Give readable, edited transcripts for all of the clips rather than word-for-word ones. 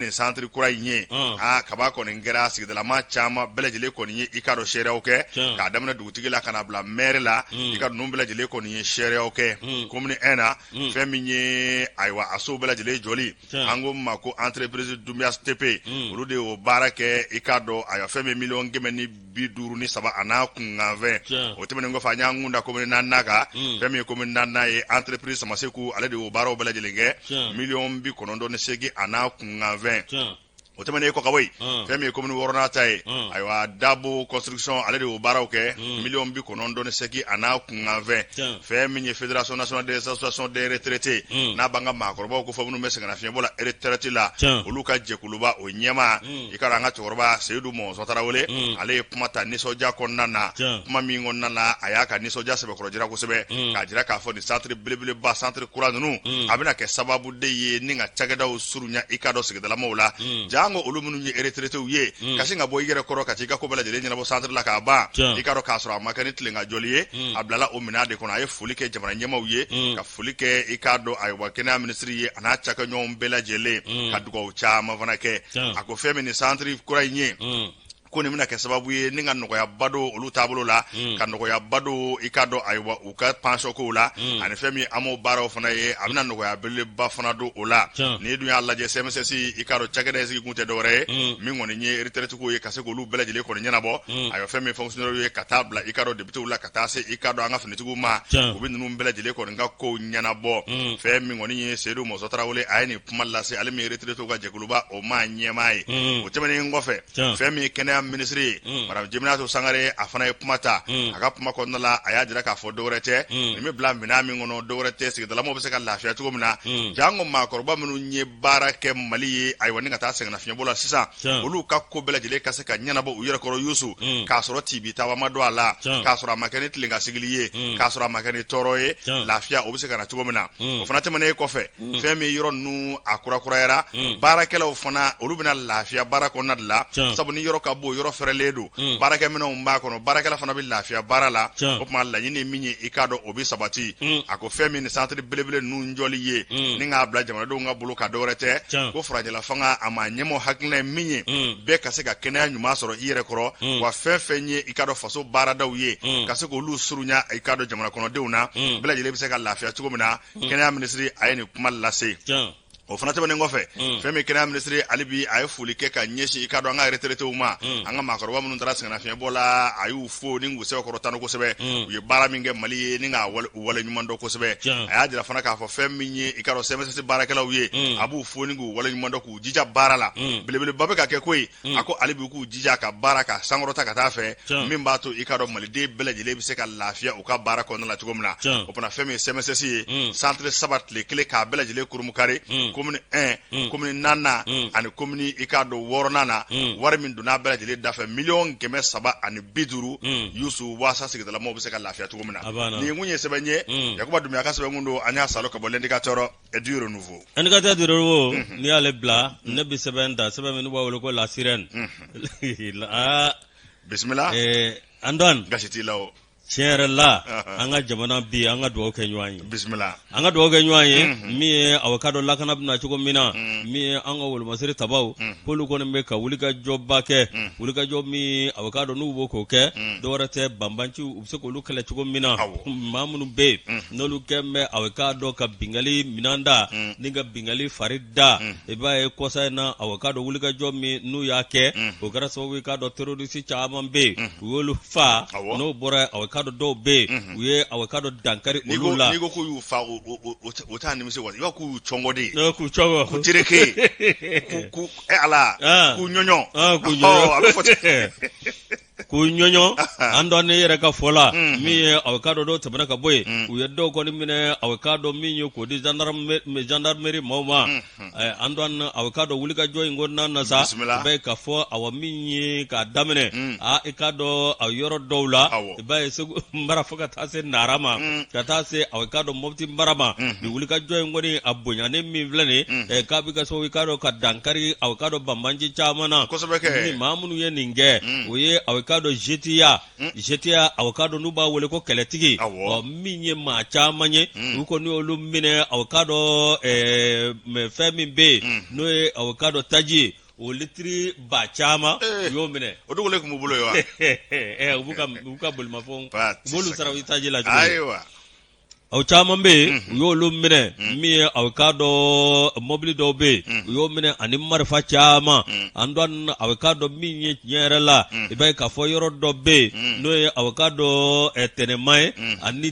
Nin santiri kura in ye, aa, kaba kɔni kɛra sigidalama caman bɛɛ lajɛlen kɔni ye i k'a dɔn seereyaw kɛ, k'a daminɛ dugutigi la ka na bila mɛri la. I ka ninnu bɛɛ lajɛlen kɔni ye seereyaw kɛ. Commune 1 na, fɛn min ye, ayiwa, a sow bɛɛ lajɛlen jɔli, an ko ma ko entreprise Dunbiya STP, olu de y'o baara kɛ. I k'a dɔn, ayiwa, fɛn min 153 miliyɔn a n'a kunkanfɛn. O tɛmɛnen kɔfɛ, an y'an kun da commune naaninan kan. Fɛn min ye commune naaninan ye, entreprise Samaseku, ale de y'o baaraw bɛɛ lajɛlen kɛ, 98 miliyɔn a n'a kunkanfɛn. O tɛmɛnen kɔ ka bɔ yen, fɛn min ye commune wɔɔrɔnan ta ye, ayiwa, Dabo Construction, ale de y'o baaraw kɛ, 98 miliyɔn a n'a kunkanfɛn. Fɛn min ye Fédération nationale des associations des retraités, n'a b'an ka maakɔrɔbaw ko fɔ minnu bɛ sɛgɛnnafiɲɛbɔ la, retraite la, olu ka jɛkuluba, o ɲɛmaa, i ka an ka cɛkɔrɔba Seyidu Mɔnsɔn Tarawele, ale ye kuma ta nisɔndiya kɔnɔna na. Kuma min kɔnɔna na, a y'a ka nisɔndiya sɛbɛkɔrɔ jira kosɛbɛ, k'a jira k'a fɔ nin santiri belebeleba, santiri kura ninnu, a bɛna kɛ sababu de ye ni ka cakɛdaw surunya i k'a dɔn sigidalamaw la, janko olu minnu ye retraitéw ye, ka sin ka bɔ i yɛrɛ kɔrɔ ka taa i ka ko bɛɛ lajɛlen ɲɛnabɔ santiri la k'a ban, i k'a dɔn k'a sɔrɔ a ma kɛ ni tilen ka jɔli ye. A bilala o minɛn de kɔnɔ. A ye foli kɛ jamana ɲɛmaaw ye, ka foli kɛ, i k'a dɔn, ayiwa, kɛnɛya minisiri ye, a n'a cakɛɲɔgɔnw bɛɛ lajɛlen, ka dugawu caman fana kɛ. A ko fɛn min ni santiri kura in ye, ko nin bɛna kɛ sababu ye ni ka nɔgɔyaba don olu taabolo la, ka nɔgɔyaba don, i k'a dɔn, ayiwa, u ka pansɔn kow la, ani fɛn min an b'o baaraw fana ye, a bɛna nɔgɔya belebeleba fana don o la. N'i dun y'a lajɛ, CMSS, i k'a dɔn, cakɛda in sigi kun tɛ dɔwɛrɛ ye min kɔni ye retraite ko ye, ka se k'olu bɛɛ lajɛlen kɔni ɲɛnabɔ. Ayiwa, fɛn min fonctionnaire ye, ka taa bila, i k'a dɔn, députéw la, ka taa se, i k'a dɔn, an ka finitigiw ma, u bɛ ninnu bɛɛ lajɛlen kɔni ka kow ɲɛnabɔ. Fɛn min kɔni ye Seyidu Mɔnsɔn Tarawele, a ye nin kuma lase, ale min ye retraitew ka jɛkuluba o maa ɲɛmaa ye. O tɛmɛnen kɔfɛ, fɛn min ye kɛnɛya minisiri ye, madame Jeminatu Sangare, a fana ye kuma ta. A ka kuma kɔnɔna la, a y'a jira k'a fɔ dɔwɛrɛ tɛ, nin bɛ bila minɛn min kɔnɔ, dɔwɛrɛ tɛ, sigidalamaw bɛ se ka lafiya cogo min na, janko maakɔrɔba minnu ye baara kɛ Mali ye, ayiwa, ni ka taa sɛgɛnnafiɲɛbɔ la sisan, olu ka ko bɛɛ lajɛlen ka se ka ɲɛnabɔ u yɛrɛ kɔrɔ yusu, k'a sɔrɔ tibi taaba ma don a la, k'a sɔrɔ a ma kɛ ni tilen ka sigili ye, k'a sɔrɔ a ma kɛ ni tɔɔrɔ ye. Lafiya o bɛ se ka na cogo min na. O fana tɛmɛnen kɔfɛ, fɛn min yɔrɔ ninnu a kurakurayara, baarakɛlaw fana, olu bɛna lafiya baara kɔnɔna de la, sabu ni yɔrɔ ka bon, yɔrɔ fɛrɛlen don, baarakɛminɛnw b'a kɔnɔ, baarakɛla fana bɛ lafiya baara la. O tuma laɲini min ye, i k'a dɔn, o bɛ sabati. A ko fɛn min ni santiri belebele ninnu jɔli ye ni k'a bila jamanadenw ka bolo kan, dɔwɛrɛ tɛ, ko furancɛla fanga a maa ɲɛmɔgɔ hakilina ye min ye, bɛɛ ka se ka kɛnɛya ɲuman sɔrɔ i yɛrɛ kɔrɔ, wa fɛn fɛn ye, i k'a dɔn, faso baaradaw ye, ka se k'olu surunya, i k'a dɔn, jamana kɔnɔdenw na, bɛɛ lajɛlen bɛ se ka lafiya cogo min na. Kɛnɛya minisiri, a ye nin kuma lase. O fana tɛmɛnen kɔfɛ, fɛn min kɛnɛya minisiri, hali bi a ye foli kɛ ka ɲɛsin, i k'a dɔn, an ka retraitéw ma, an ka maakɔrɔba minnu taara sɛgɛnnafiɲɛbɔ la. A y'u fo ni k'u sɛbɛkɔrɔ tanu kosɛbɛ, u ye baara min kɛ Mali ye, ni k'a wale ɲuman dɔn kosɛbɛ. A y'a jira fana k'a fɔ fɛn min ye, i k'a dɔn, CMSS baarakɛlaw ye, a b'u fo ni k'u wale ɲuman dɔn, k'u jija baara la. Belebeleba bɛ ka kɛ koyi. A ko hali bi k'u jija ka baara ka sankɔrɔta ka taa fɛ, min b'a to, i k'a dɔn, maliden bɛɛ lajɛlen bɛ se ka lafiya u ka baara kɔnɔna la cogo min na. O fana, fɛn min ye CMSS ye, centre saba, tile kelen k'a bɛɛ lajɛlen kurumukari, commune 1, commune naaninan ani commune, i k'a dɔn, wɔɔrɔnan na, wari min donna a bɛɛ lajɛlen dafɛ, 350 miliyɔn yusu, waasa sigidalamaw bɛ se ka lafiya cogo min na. Nin kun ye sɛbɛn ye, Yakuba Dunbiya ka sɛbɛn kun don. An y'a salo ka bɔ L'Indicateur du Renouveau. Indicateur du Renouveau, n'i y'ale bila, ne bɛ sɛbɛn ta, sɛbɛn min n'u b'a wele ko La Sirène. Aa! Bisimila. Antoine. Gasi t'i la o. Tiɲɛ yɛrɛ la, an ka jamana bi, an ka dugawu kɛ ɲɔgɔn ye. Bisimila. An ka dugawu kɛ ɲɔgɔn ye, min ye aw k'a dɔn lakana bɛna cogo min na, min ye an ka wolomasiri tabaw, k'olu kɔni bɛ ka wulikajɔba kɛ, wulikajɔ min aw k'a dɔn n'u b'o k'o kɛ, dɔwɛrɛ tɛ, banbanciw u bɛ se k'olu kɛlɛ cogo min na, maa minnu bɛ yen n'olu kɛlen bɛ aw k'a dɔn ka binkanni minɛn da ni ka binkanni fari da. I b'a ye kɔsa in na, aw k'a dɔn wulikajɔ min n'u y'a kɛ, o kɛra sababu ye k'a dɔn terroriste caman bɛ yen, u y'olu fa. N'o bɔra, aw k'a dɔn dɔw bɛ yen, u ye aw k'a dɔn dankari olu la. N'i ko k'u y'u fa, o t'a nimisi wa? I b'a k'u y'u cɔngɔ de, k'u cɔngɔ, k'u tereke, k'u ala, k'u ɲɔɲɔ. K'u ɲɔɲɔ. A bɛ fɔ ten. K'u ɲɔɲɔ. Antoine yɛrɛ ka fɔ la, min ye aw k'a dɔn dɔw tɛmɛna ka bɔ yen, u ye dɔw kɔni minɛ, aw k'a dɔn min ye k'o di gendarmerie maaw ma. Antoine, aw k'a dɔn wulikajɔ in kɔnɔna na sa, i b'a ye k'a fɔ awa min ye k'a daminɛ aa i k'a dɔn a yɔrɔ dɔw la, i b'a ye Segu mara fo ka taa se Nara ma, ka taa se aw k'a dɔn Mɔpti mara ma. Nin wulikajɔ in kɔni a bonyanen min filɛ nin ye, k'a bɛ kɛ sababu ye k'a dɔn ka dankari aw k'a dɔn banbanci caman na. Kosɛbɛ kɛ. Ni maa minnu ye nin kɛ, o ye aw k'a dɔn GTIA, GTIA, aw k'a dɔn n'u b'a wele ko kɛlɛtigi, ɔ min ye maa caman ye, u kɔni y'olu minɛ, aw k'a dɔn fɛn min min bɛ yen n'o ye aw k'a dɔn taji ye, o litiri ba caman u y'o minɛ. O dogolen tun b'u bolo yen wa? U ka bolimafɛnw, u b'olu sara u taji la cogo di? Ayiwa. O caman bɛ yen, u y'olu minɛ. Min ye aw k'a dɔn mɔbili dɔw bɛ yen, u y'o minɛ ani marifa caman. Antoine, aw k'a dɔn min ye tiɲɛ yɛrɛ la, i b'a ye k'a fɔ yɔrɔ dɔ bɛ yen n'o ye aw k'a dɔn Tɛnɛma ye ani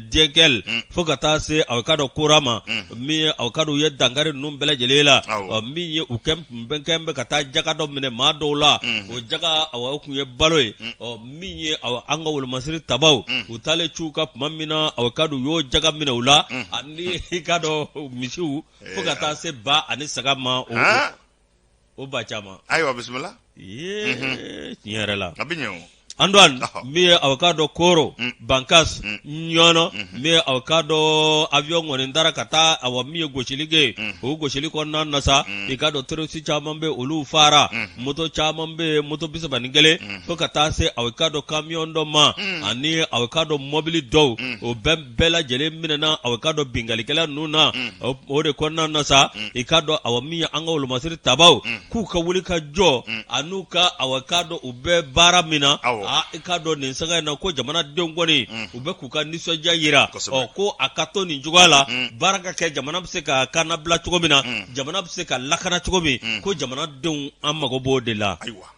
Diɛnkɛli fo ka taa se aw k'a dɔn Kora ma. Min ye aw k'a dɔn u ye dankari ninnu bɛɛ lajɛlen la, min ye u kɛn bɛ ka taa jaga dɔ minɛ maa dɔw la, o jaga o tun ye balo ye. Ɔ min ye an ka wolomasiri tabaw, u taalen ci u kan tuma min na, aw k'a dɔn u y'o jaga minɛ u la ani i k'a dɔn misiw fo ka taa se ba ani saga ma, o ba caman. Ayiwa, bisimila. Tiɲɛ yɛrɛ la, a bɛ ɲɛ o. Antoine, min ye aw k'a dɔn Koro, Bankas, Ɲɔnɔ, min ye aw k'a dɔn avion kɔni taara ka taa awa min ye gosili kɛ, o gosili kɔnɔna na sa, i k'a dɔn terroriste caman bɛ, olu fara, moto caman bɛ yen, moto 31 fo ka taa se aw k'a dɔn camion dɔ ma ani aw k'a dɔn mɔbili dɔw, o bɛɛ lajɛlen minɛna aw k'a dɔn binkannikɛla ninnu na. O de kɔnɔna na sa, i k'a dɔn awa min ye an ka wolomasiri tabaw k'u ka wuli ka jɔ an'u ka aw k'a dɔn u bɛ baara min na, i k'a dɔn nin sanga in na ko jamanadenw kɔni u bɛ k'u ka nisɔndiya jira. Ɔ ko a ka to nin cogoya la, baara ka kɛ, jamana bɛ se ka kannabila cogo min na, jamana bɛ se ka lakana cogo min, ko jamanadenw an mago b'o de la.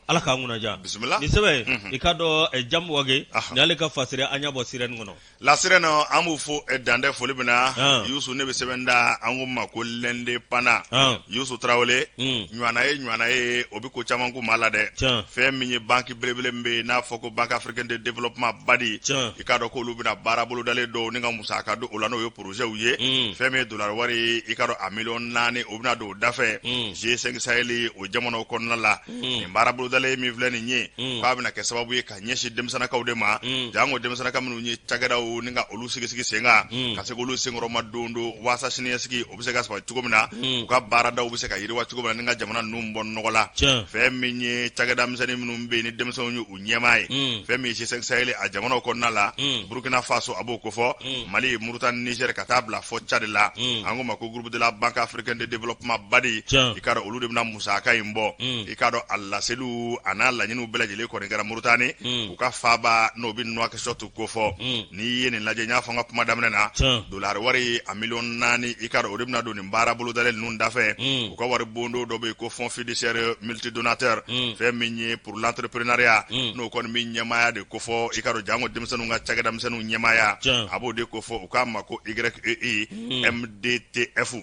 Ala k'an kunnaja. Bisimila. Nin sɛbɛn, i k'a dɔn Jamu Wage nin y'ale ka fasiri, an y'a bɔ Sirène kɔnɔ. La Sirène, an b'u fo dan tɛ foli min na. Yusu, ne bɛ sɛbɛn da an ko ma ko L'Indépendant. Yusu Tarawele, ɲɔgɔnna ye ɲɔgɔnna ye, o bɛ ko caman kun maa la dɛ. Fɛn min ye banque belebele min bɛ yen n'a fɔ ko Banque africaine de développement BAD, i k'a dɔn k'olu bɛna baara bolodalen dɔw ni ka musaka don o la, n'o ye projetw ye. Fɛn min ye dollar wari, i k'a dɔn a miliyɔn 4, o bɛna don o dafɛ G5 Sahel o jamanaw kɔnɔna la. Nin baara bolodalen min filɛ nin ye, k'a bɛna kɛ sababu ye ka ɲɛsin denmisɛnnakaw de ma, janko denmisɛnnaka minnu ye cakɛdaw ni ka olu sigi sen kan, ka se k'olu senkɔrɔma don don waasa siniɲɛsigi o bɛ se ka sabati cogo min na, u ka baaradaw bɛ se ka yiriwa cogo min na, ni ka jamana ninnu bɔ nɔgɔ la. Fɛn min ye cakɛda misɛnnin minnu bɛ yen ni denmisɛnw ye u ɲɛmaa ye, fɛn min ye G5 Sahel a jamanaw kɔnɔna la, Burukina Faso a b'o kofɔ, Mali, Mauritanie, Niger, ka taa bila fɔ Tchad la, an ko ma ko groupe de la Banque africaine de développement BAD, i k'a dɔn olu de bɛna musaka in bɔ. I k'a dɔn a laseliw a n'a laɲiniw bɛɛ lajɛlen kɔni kɛra Mauritanie, u ka faaba n'o bɛ Nouakchott kofɔ. N'i ye nin lajɛ, n y'a fɔ n ka kuma daminɛ na, dolari wari a miliyɔn 4, i k'a dɔn o de bɛna don nin baara bolodalen ninnu dafɛ. U ka wari bondo dɔ bɛ yen ko fonds fiduciaire multidonateur, fɛn min ye pour l'entrepreneuriat, n'o kɔni bɛ ɲɛmaaya de kofɔ, i k'a dɔn janko denmisɛnninw ka cakɛda misɛnninw ɲɛmaaya, a b'o de kofɔ, u k'a ma ko YEI MDTF.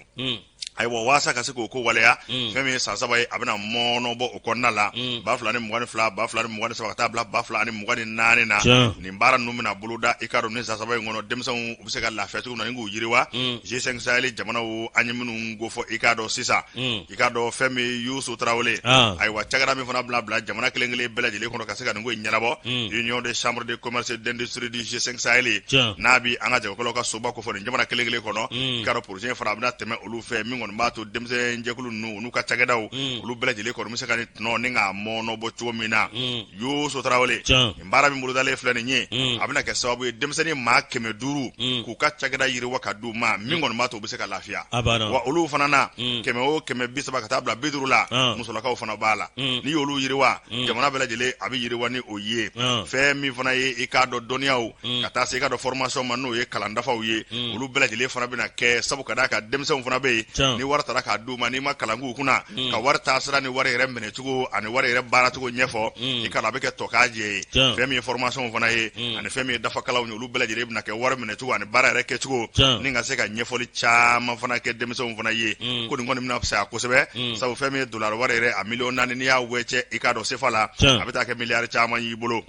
Ayiwa, waasa ka se k'o ko waleya, fɛn min ye san 3 ye, a bɛna mɔɔnɔ bɔ o kɔnɔna la, 2022, 2023, ka taa bila 2024 na. Nin baara ninnu bɛna boloda, i k'a dɔn nin san 3 in kɔnɔ, denmisɛnw u bɛ se ka lafiya cogo min na ni k'u yiriwa G5 Sahel jamanaw an ye minnu kofɔ. I k'a dɔn sisan, i k'a dɔn fɛn min Yusu Tarawele, ayiwa, cakɛda min fana bila jamana kelen kelen bɛɛ lajɛlen kɔnɔ ka se ka nin ko in ɲɛnabɔ, Union des chambres de commerce et d'industrie du G5 Sahel, n'a bɛ an ka jagokɛlaw ka soba kofɔ nin jamana kelen kelen kɔnɔ, i k'a dɔn projet fana a bɛna tɛmɛ olu fɛ, min kɔni b'a to denmisɛn jɛkulu ninnu n'u ka cakɛdaw, olu bɛɛ lajɛlen kɔni bɛ se ka nin tɔnɔ ni k'a mɔɔnɔ bɔ cogo min na. Yusu Tarawele, nin baara min bolodalen filɛ nin ye, a bɛna kɛ sababu ye denmisɛnnin maa 500 k'u ka cakɛda yiriwa ka d'u ma, min kɔni b'a to u bɛ se ka lafiya. Wa olu fana na, kɛmɛ o kɛmɛ 30 ka taa bila 50 la, musolakaw fana b'a la. N'i y'olu yiriwa, jamana bɛɛ lajɛlen a bɛ yiriwa ni o ye. Fɛn min fana ye, i k'a dɔn dɔnniyaw ka taa se i k'a dɔn formation ma, n'o ye kalan dafaw ye, olu bɛɛ lajɛlen fana bɛna kɛ sabu ka d'a kan denmisɛnw fana bɛ yen, ni wari taara k'a d'u ma, n'i ma kalan k'u kunna ka wari taasira ni wari yɛrɛ minɛcogo ani wari yɛrɛ baaracogo ɲɛfɔ, i k'a dɔn a bɛ kɛ tɔkajɛ ye. Fɛn min ye formation fana ye ani fɛn min ye dafakalanw ye, olu bɛɛ lajɛlen bɛna kɛ wari minɛcogo ani baara yɛrɛ kɛcogo, ni ka se ka ɲɛfɔli caman fana kɛ denmisɛnw fana ye. Ko nin kɔni bɛna fisaya kosɛbɛ, sabu fɛn min ye dollar wari yɛrɛ a miliyɔn 4, n'i y'a wɛcɛ, i k'a dɔn sefa la, a bɛ taa kɛ miliyari caman y'i bolo.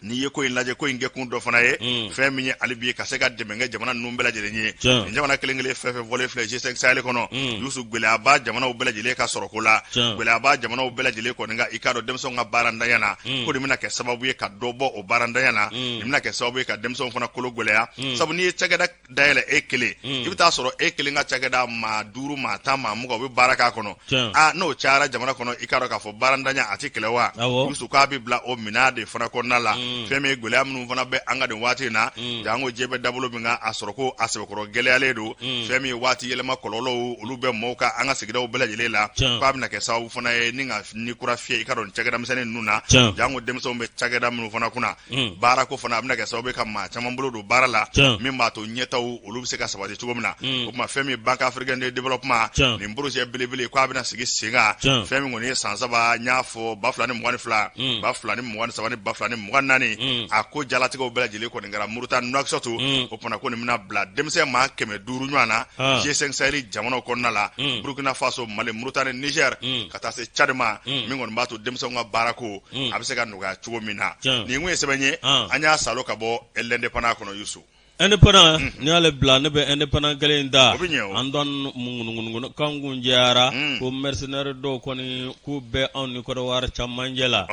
N'i ye ko in lajɛ, ko in kɛkun dɔ fana ye fɛn min ye hali bi ka se ka dɛmɛ kɛ jamana ninnu bɛɛ lajɛlen ye. Nin jamana kelen kelen fɛn fɛn fɔlen filɛ G5 Sahel kɔnɔ, Yusu, gɛlɛyaba jamanaw bɛɛ lajɛlen ka sɔrɔko la, gɛlɛyaba jamanaw bɛɛ lajɛlen kɔni ka, i k'a dɔn denmisɛnw ka baarantanya na, ko nin bɛna kɛ sababu ye ka dɔ bɔ o baarantanya na. Nin bɛna kɛ sababu ye ka denmisɛnw fana kolo gɛlɛya, sabu n'i ye cakɛda dayɛlɛ e kelen, i bɛ taa sɔrɔ e kelen ka cakɛda maa 5, maa 10, maa 20, u bɛ baara k'a kɔnɔ. Aa, n'o cayara jamana kɔnɔ, i k'a dɔn k'a fɔ baarantanya a tɛ kɛlɛ wa? Yusu, k'a bɛ bila o minɛn de fana kɔnɔna la. Fɛn min ye gɛlɛya minnu fana bɛ an kan nin waati in na, janko diɲɛ bɛ dabolo min kan, a sɔrɔ ko a sɛbɛkɔrɔ gɛlɛyalen don. Fɛn min ye waati yɛlɛma kɔlɔlɔw, olu bɛ mɔɔw kan an ka sigidaw bɛɛ lajɛlen la, k'a bɛna kɛ sababu fana ye ni ka ni kura fiyɛ i ka dɔn cakɛda misɛnnin ninnu na, janko denmisɛnw bɛ cakɛda minnu fana kunna. Baarako fana, a bɛna kɛ sababu ye ka maa caman bolo don baara la, min b'a to ɲɛtaw olu bɛ se ka sabati cogo min na. O tuma, fɛn min Banque africaine de développement, nin projet belebele k'a bɛna sigi sen kan, fɛn min kɔni ye san 3, n y'a fɔ 2022, 2023 ni 2024, a ko jalatigɛw bɛɛ lajɛlen kɔni kɛra Mauritanie Nouakchott. O tuma, ko nin bɛna bila denmisɛn maa 500 ɲɔgɔn na G5 Sahel jamanaw kɔnɔna la, Burkina Faso, Mali, Mauritanie, Niger, ka taa se Tchad ma, min kɔni b'a to denmisɛnw ka baarako a bɛ se ka nɔgɔya cogo min na. Nin kun ye sɛbɛn ye an y'a salo ka bɔ L'Indépendant kɔnɔ, Yusu. Indépendant, n'i y'ale bila, ne bɛ Indépendant kelen in ta. An dɔn ŋunuŋunukan kun jɛyara ko mercenaire dɔw kɔni k'u bɛ anw ni Côte d'Ivoire camancɛ la.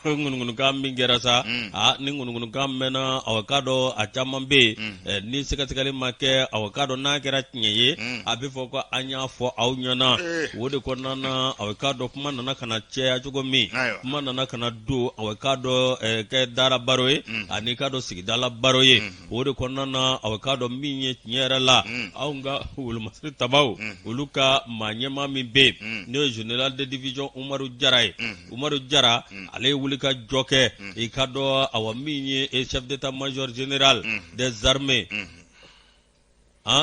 Ŋunuŋunukan min kɛra sa, aa, ni ŋunuŋunukan mɛnna, aw k'a dɔn a caman bɛ yen, ni sɛgɛsɛgɛli ma kɛ, aw k'a dɔn n'a kɛra tiɲɛ ye, a bɛ fɔ ko an y'a fɔ aw ɲɛna. O de kɔnɔna na, aw k'a dɔn kuma nana ka na caya cogo min, kuma nana ka na don, aw k'a dɔn kɛ dara baro ye ani k'a dɔn sigidala baro ye. O de kɔnɔna na, aw k'a dɔn min ye tiɲɛ yɛrɛ la, anw ka wolomasiri tabaw, olu ka maa ɲɛmaa min bɛ yen, n'o ye général de division Umaru Jara ye. Umaru Jara, ale ye wuli ka jɔ kɛ, i k'a dɔn awa min ye chef d'état-major général des armées,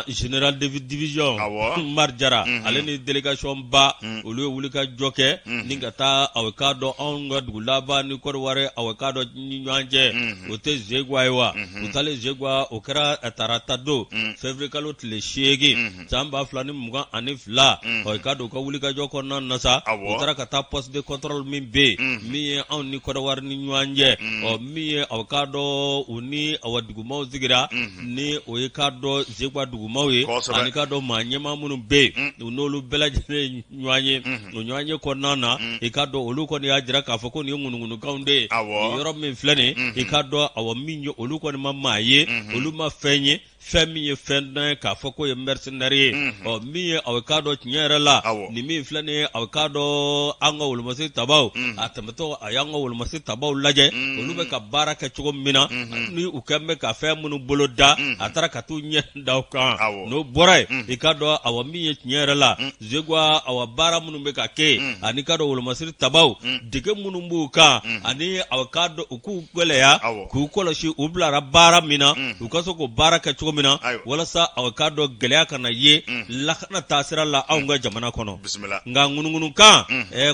général de division Umaru Jara, ale ni délégation ba, olu ye wuli ka jɔ kɛ ni ka taa, aw k'a dɔn anw ka dugu laban ni Kɔdiwari, aw k'a dɔn ni ɲɔgɔn cɛ, o tɛ Zegwa ye wa? U taalen Zegwa, o kɛra tarata don, février kalo tile 8, san 2022. Ɔ, i k'a dɔn u ka wuli ka jɔ kɔnɔna na sa, u taara ka taa poste de contrôle min bɛ yen, min ye anw ni Kɔdiwari ni ɲɔgɔn cɛ. Ɔ, min ye aw k'a dɔn u ni awa dugumaw sigira, ni o ye k'a dɔn Zegwa dugumaw ye, ani k'a dɔn maa ɲɛmaa minnu bɛ yen, u n'olu bɛɛ lajɛlen ɲɔgɔn ye. O ɲɔgɔn ye kɔnɔna na, i k'a dɔn olu kɔni y'a jira k'a fɔ ko nin ye ŋunuŋunukanw de ye. Nin yɔrɔ min filɛ nin, i k'a dɔn awa min ye, olu kɔni ma maa ye, olu ma fɛn ye, fɛn min ye fɛn dɔn ye k'a fɔ k'o ye mercenaire ye. Ɔ, min ye aw k'a dɔn tiɲɛ yɛrɛ la, nin min filɛ nin ye, aw k'a dɔn an ka wolomasiri tabaw, a tɛmɛtɔ a y'an ka wolomasiri tabaw lajɛ, olu bɛ ka baara kɛ cogo min na, ni u kɛlen bɛ ka fɛn minnu bolo da, a taara ka t'u ɲɛ da o kan. N'o bɔra yen, i k'a dɔn awa min ye tiɲɛ yɛrɛ la, Zegwa awa baara minnu bɛ ka kɛ, ani k'a dɔn wolomasiri tabaw, dege minnu b'u kan, ani aw k'a dɔn u k'u gɛlɛya k'u kɔlɔsi u bilara baara min na, u ka se k'o baara kɛ cogo min na, walasa aw k'a dɔn gɛlɛya kana ye lakana taasira la anw ka jamana kɔnɔ. Nka ŋunuŋunukan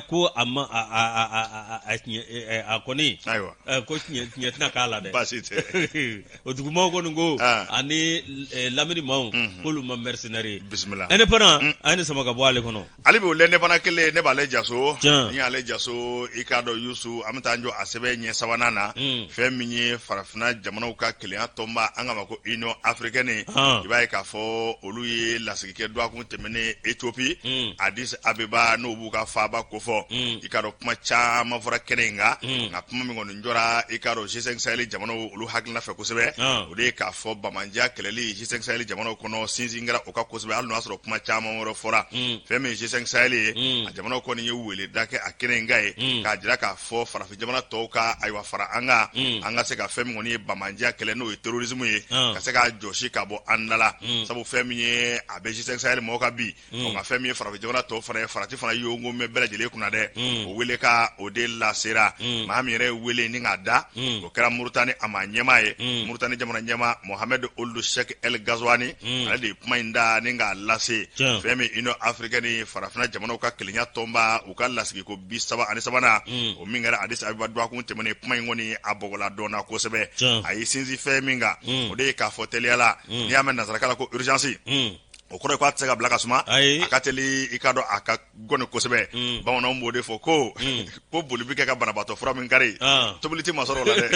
ko a ma a kɔni ko tiɲɛ tɛna k'a la dɛ. Baasi tɛ. O dugumaw kɔni ko ani lamini maaw k'olu ma mercenaire ye. Bisimila. Indépendant, a ye nin sama ka bɔ ale kɔnɔ. Ale bɛ L'Indépendant kelen, ne b'ale jaso. Ni y'ale jaso, i k'a dɔn Yusu, an bɛ taa an jɔ a sɛbɛn ɲɛ sabanan na. Fɛn min ye farafinna jamanaw ka kelenya tɔnba, an k'a ma ko Union africaine, i b'a ye k'a fɔ olu ye lasigi kɛ dɔgɔkun tɛmɛnen Ethiopie, Addis Abeba, n'o b'u ka faaba kofɔ. I k'a dɔn kuma caman fɔra kɛnɛ in kan, nka kuma min kɔni jɔra, i k'a dɔn G5 Sahel jamanaw olu hakilina fɛ kosɛbɛ, o de ye k'a fɔ banbaanciya kɛlɛli G5 Sahel jamanaw kɔnɔ, sinsin kɛra o kan kosɛbɛ, hali n'o y'a sɔrɔ kuma caman wɛrɛ fɔra. Fɛn min ye G5 Sahel ye, a jamanaw kɔni ye weleda kɛ a kɛnɛ in kan ye, k'a jira k'a fɔ farafin jamana tɔw ka ayiwa fara an kan, an ka se ka fɛn min kɔni ye banbaanciya kɛlɛ, n'o ye terrorisme ye, ka se k'a jɔsi ka bɔ an da la, sabu fɛn min ye a bɛ G5 Sahel mɔgɔw kan bi. Nka fɛn min ye farafin jamana tɔw fana ye, farati fana yongo bɛ bɛɛ lajɛlen kunna dɛ. O wele ka o de lasera maa min yɛrɛ ye wele ni k'a da, o kɛra Murutani a maa ɲɛmaa ye, Murutani jamana ɲɛmaa Mohamed Ould Cheikh El Ghazouani, ale de ye kuma in da ni k'a lase. Fɛn min Union africaine, farafinna jamanaw ka kelenya tɔnba, u ka lasigi ko 33nan, o min kɛra Addis Abeba dɔgɔkun tɛmɛnen, kuma in kɔni a bɔgɔla dɔnna kosɛbɛ. A y'i sinsin fɛn min kan, o de ye k'a fɔ teliya la, n'i y'a mɛn nansarakan la ko urgence, o kɔrɔ ye ko a tɛ se ka bila ka suma, a ka teli, i k'a dɔn a ka gɔni kosɛbɛ. Bamananw b'o de fɔ ko ko boli bɛ kɛ ka banabaatɔ fura min kari, tobili tɛ masɔrɔ o la dɛ,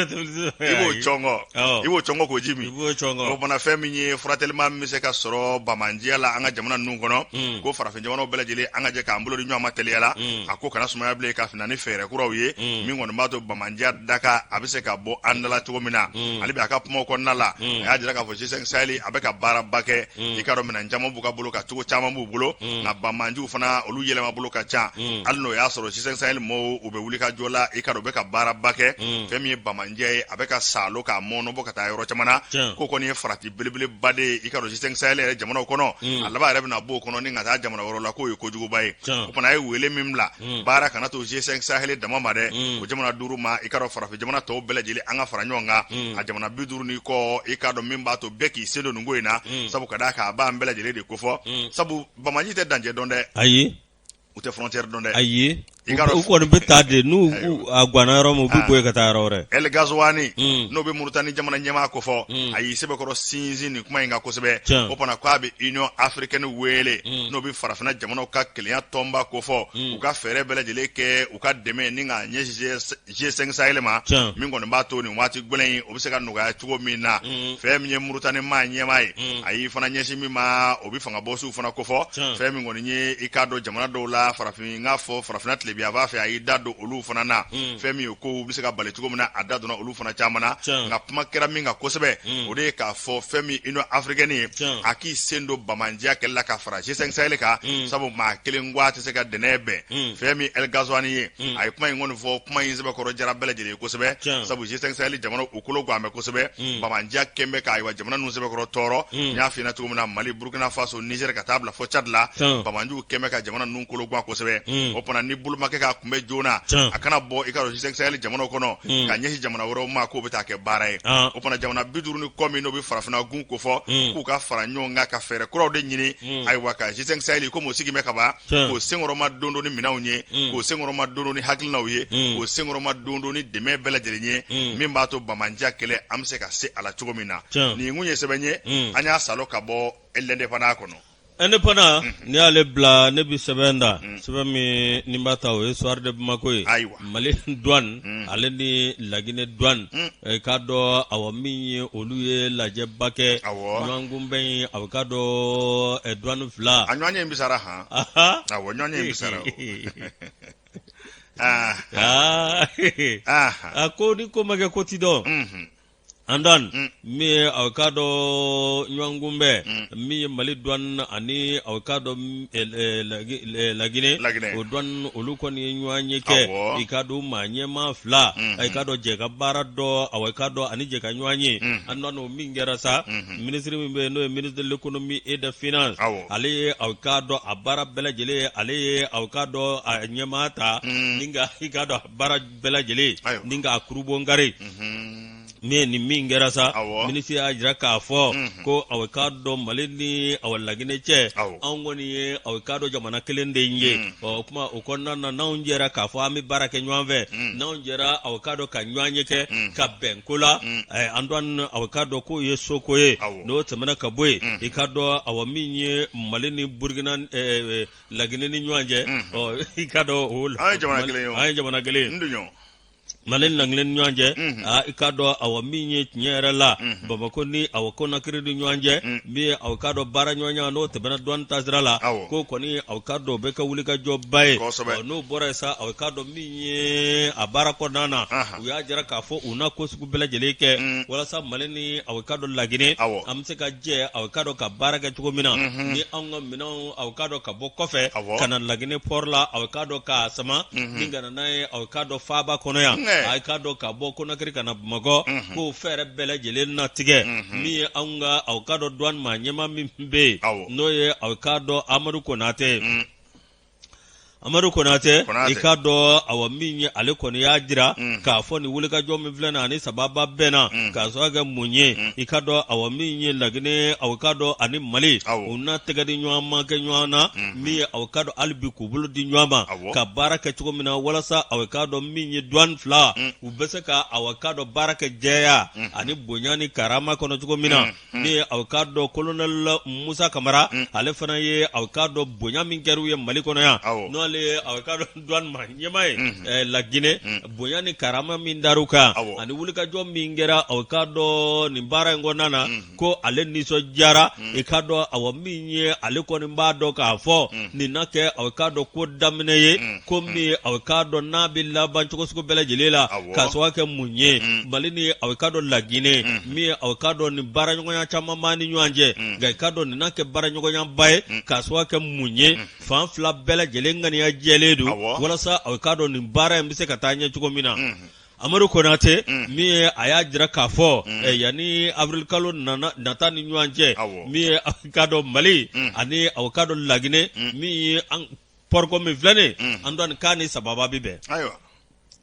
i b'o cɔngɔ, i b'o cɔngɔ k'o ji min. O fana fɛn min ye furatɛlima min bɛ se ka sɔrɔ banbaanciya la an ka jamana ninnu kɔnɔ, ko farafin jamanaw bɛɛ lajɛlen an ka jɛ k'an bolo di ɲɔgɔn ma teliya la, a ko kana sumaya bilen, ka na ni fɛɛrɛ kuraw ye min kɔni b'a to banbaanciya daka a bɛ se ka bɔ an da la cogo min na. Ale bɛ a ka kumaw kɔnɔna la, a y'a jira k'a fɔ G5 Sahel a bɛ ka baaraba kɛ, i k'a dɔn minɛn caman caman b'u ka bolo kan cogo caman b'u bolo, nka banbaanciw fana olu yɛlɛma bolo ka ca. Hali n'o y'a sɔrɔ G5 Sahel mɔɔw u bɛ wuli ka jɔ la, i ka dɔn u bɛ ka baaraba kɛ. Fɛn min ye banbaanciya ye, a bɛ ka saalo k'a mɔɔnɔbɔ ka taa yɔrɔ caman na. Ko kɔni ye farati belebeleba de ye, i ka dɔn G5 Sahel yɛrɛ jamanaw kɔnɔ, a laban yɛrɛ bɛna bɔ o kɔnɔ ni ka taa jamana wɛrɛw la, k'o ye kojuguba ye. O fana ye wele min bila, baara kana to G5 Sahel dama ma dɛ, o jamana duuru ma, i ka dɔn farafin jamana tɔw bɛɛ lajɛlen an ka fara ɲɔgɔn kan, a jamana 50 ni kɔ, i ka dɔn min b'a to bɛɛ k'i sen don nin ko in na, sabu ka d'a kan a b'an bɛɛ lajɛlen de kofɔ, sabu banbaanci tɛ dancɛ dɔn dɛ. Ayi. U tɛ frontière dɔn dɛ. Ayi, u kɔni bɛ taa de, n'u a ganna yɔrɔ min, u bɛ bɔ yen ka taa yɔrɔ wɛrɛ. El Gazouani, n'o bɛ Mauritanie jamana ɲɛmaa kofɔ, a y'i sɛbɛkɔrɔ sinsin nin kuma in kan kosɛbɛ. O fana k'a bɛ Union africaine wele, n'o bɛ farafinna jamanaw ka kelenya tɔnba kofɔ, u ka fɛɛrɛ bɛɛ lajɛlen kɛ u ka dɛmɛ ni k'a ɲɛsin G5 Sahel ma, min kɔni b'a to nin waati gɛlɛn in o bɛ se ka nɔgɔya cogo min na. Fɛn min ye Mauritanie maa ɲɛmaa ye, a y'i fana ɲɛsin min ma, o bɛ fanga bɔsiw fana kofɔ. Fɛn min kɔni ye, i k'a dɔn jamana dɔw la farafin, n k'a fɔ farafinna tilebinyanfan fɛ, a y'i da don olu fana na. Fɛn min ye kow bɛ se ka bali cogo min na, a da donna olu fana caman na. Nka kuma kɛra min kan kosɛbɛ, o de ye k'a fɔ fɛn min Union africaine ye, a k'i sen don banbaanciya kɛlɛ la ka fara G5 Sahel kan, sabu maa kelen ko a tɛ se ka dɛnɛ bɛn. Fɛn min El Gazouani ye, a ye kuma in kɔni fɔ, kuma in sɛbɛkɔrɔ jara bɛɛ lajɛlen ye kosɛbɛ, sabu G5 Sahel jamana u kolo gan bɛ kosɛbɛ. Banbaanciya kɛn bɛ ka ayiwa jamana ninnu sɛbɛkɔrɔ tɔɔrɔ. N y'a f'i ɲɛna cogo min na, Mali, Burkina Faso, Niger, ka taa bila fo Tchad la, banbaanciw kɛn bɛ ka jamana ninnu kolo gan kosɛbɛ. O fana ni bolo ma kɛ k'a kunbɛn joona, a kana bɔ i ka G5 Sahel jamanaw kɔnɔ ka ɲɛsin jamana wɛrɛw ma k'o bɛ taa kɛ baara ye. O fana jamana 50 ni kɔ min n'o bɛ farafinna gun kofɔ, k'u ka fara ɲɔgɔn kan ka fɛɛrɛ kuraw de ɲini, ayiwa ka G5 Sahel komi o sigi bɛ ka ban, k'o senkɔrɔma don ni minɛnw ye, k'o senkɔrɔma don ni hakilinaw ye, k'o senkɔrɔma don ni dɛmɛ bɛɛ lajɛlen ye, min b'a to banbaanciya kɛlɛ an bɛ se ka se a la cogo min na. Nin kun ye sɛbɛn ye, an y'a salo ka bɔ L'Indépendant kɔnɔ. Indépendant, n'i y'ale bila, ne bɛ sɛbɛn da, sɛbɛn min ni b'a ta, o ye Soir de Bamako ye. Ayiwa. Mali douane ale ni Laginɛ douane, k'a dɔn awa min ye olu ye lajɛba kɛ, ɲɔgɔnkunbɛn ye, a k'a dɔn douane fila. A ɲɔgɔn ye in bisara han. Awɔ, ɲɔgɔn ye in bisara. A ko ni ko ma kɛ ko ti dɔn. Antoine, min ye aw k'a dɔn ɲɔgɔnkunbɛn min ye Mali douane ani aw k'a dɔn Laginɛ, o douane olu kɔni ye ɲɔgɔn ye kɛ, i k'a dɔn maa ɲɛmaa fila, i k'a dɔn jɛ ka baara dɔ, aw k'a dɔn ani jɛ ka ɲɔgɔn ye. Antoine, o min kɛra sa, minisiri min bɛ yen n'o ye ministre de l'économie et des finances, ale ye aw k'a dɔn a baara bɛɛ lajɛlen, ale ye aw k'a dɔn a ɲɛmaa ta ni ka i k'a dɔn baara bɛɛ lajɛlen ni k'a kurunbonkari. Min ye nin min kɛra sa, minisiri y'a jira k'a fɔ ko aw k'a dɔn Mali ni aw Laginɛ cɛ, anw kɔni ye aw k'a dɔn jamana kelen de ye. Ɔ o kuma o kɔnɔna na, n'anw jɛra k'a fɔ an bɛ baara kɛ ɲɔgɔn fɛ, n'anw jɛra aw k'a dɔn ka ɲɔgɔn ye kɛ ka bɛn ko la, Antoine, aw k'a dɔn k'o ye soko ye. N'o tɛmɛna ka bɔ yen, i k'a dɔn awa min ye Mali ni Burukina Laginɛ ni ɲɔgɔn cɛ, ɔ i k'a dɔn o an ye jamana kelen ye, an ye jamana kelen ye. Mali ni Laginɛ ni ɲɔgɔn cɛ, i k'a dɔn awa min ye tiɲɛ yɛrɛ la, Bamakɔ ni awa Konakiri ni ɲɔgɔn cɛ, min ye aw k'a dɔn baara ɲɔgɔnya n'o tɛmɛna douane taasira la, k'o kɔni aw k'a dɔn o bɛ kɛ wulikajɔba ye. N'o bɔra yen sa, aw k'a dɔn min ye a baara kɔnɔna na, u y'a jira k'a fɔ u na ko sugu bɛɛ lajɛlen kɛ walasa Mali ni aw k'a dɔn Laginɛ, an bɛ se ka jɛ aw k'a dɔn ka baara kɛ cogo min na, ni anw ka minɛnw aw k'a dɔn ka bɔ kɔfɛ ka na Laginɛ port la, aw k'a dɔn k'a sama ni ka na n'a ye aw k'a dɔn faaba kɔnɔ yan, aw k'a dɔn ka bɔ Konakiri ka na Bamakɔ, k'o fɛɛrɛ bɛɛ lajɛlen na tigɛ. Min ye anw ka aw k'a dɔn douane maa ɲɛmaa min bɛ yen, n'o ye aw k'a dɔn Amadu Konatɛ, Amadu Konatɛ, i k'a dɔn awa min ye ale kɔni y'a jira k'a fɔ nin wulikajɔ min filɛ na ani sababa bɛnna k'a sababu kɛ mun ye, i k'a dɔn awa min ye Laginɛ aw k'a dɔn ani Mali u na tɛgɛ di ɲɔgɔn ma kɛ ɲɔgɔn na, min ye aw k'a dɔn hali bi k'u bolo di ɲɔgɔn ma ka baara kɛ cogo min na, walasa aw k'a dɔn min ye douane fila u bɛ se ka aw k'a dɔn baara kɛ jɛya ani bonya ni karama kɔnɔ cogo min na. Min ye aw k'a dɔn colonel Musa Kamara, ale fana ye aw k'a dɔn bonya min kɛra u ye Mali kɔnɔ yan, n'ale n'ale ye aw k'a dɔn douane maa ɲɛmaa ye Laginɛ bonya ni karama min dar'u kan ani wulikajɔ min kɛra aw k'a dɔn nin baara in kɔnɔna na ko ale nisɔndiyara i k'a dɔn awa min ye ale kɔni b'a dɔn k'a fɔ nin na kɛ aw k'a dɔn ko daminɛ ye ko min aw k'a dɔn n'a bɛ laban cogo sugu bɛɛ lajɛlen la k'a sababu kɛ mun ye Mali ni aw k'a dɔn Laginɛ min ye aw k'a dɔn nin baaraɲɔgɔnya caman b'an ni ɲɔgɔn cɛ nka i k'a dɔn nin na kɛ baaraɲɔgɔnyaba ye k'a sababu kɛ mun ye fan fila bɛɛ lajɛlen ŋaniya jɛlen don walasa aw k'a dɔn nin baara in bɛ se ka taa ɲɛ cogo min na Amadu Konate min ye a y'a jira k'a fɔ yanni avril kalo nata ni ɲɔgɔn cɛ min ye aw k'a dɔn Mali ani aw k'a dɔn Laginɛ min ye port ko min filɛ nin an dɔn k'a ni sababa bɛ bɛn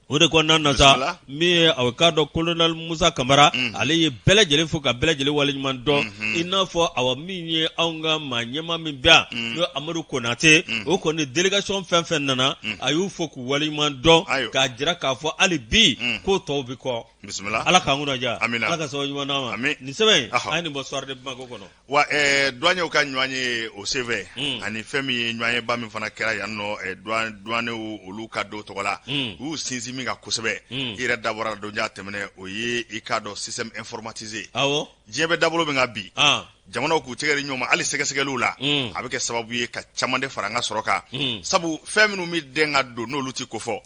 o de kɔnɔna na sa min ye aw k'a dɔn colonel Musa Kamara ale ye bɛɛ lajɛlen fo ka bɛɛ lajɛlen waleɲuman dɔn i n'a fɔ awa min ye anw ka maa ɲɛmaa min bɛ yan n'o ye Amadu Konate o kɔni délégation fɛn fɛn nana a y'u fo k'u waleɲuman dɔn k'a jira k'a fɔ hali bi ko tɔw bɛ kɔ Ala k'an kunna diya Ala ka sababu ɲuman d'an ma nin sɛbɛn in a ye nin bɔ Soir de Bamako kɔnɔ. Wa douaniers ka ɲɔgɔn ye o senfɛ ani fɛn min ye ɲɔgɔnyeba min fana kɛra yan nɔ douaniers olu ka don tɔgɔ la u y'u sinsin min kan kosɛbɛ i yɛrɛ da bɔra donja tɛmɛnen o ye i k'a dɔn système informatisé diɲɛ bɛ dabolo min kan bi jamanaw k'u tɛgɛ di ɲɔgɔn ma hali sɛgɛsɛgɛliw la a bɛ kɛ sababu ye ka caman de fara an ka sɔrɔ kan sabu fɛn minnu bɛ dɛn ka don n'olu tɛ kofɔ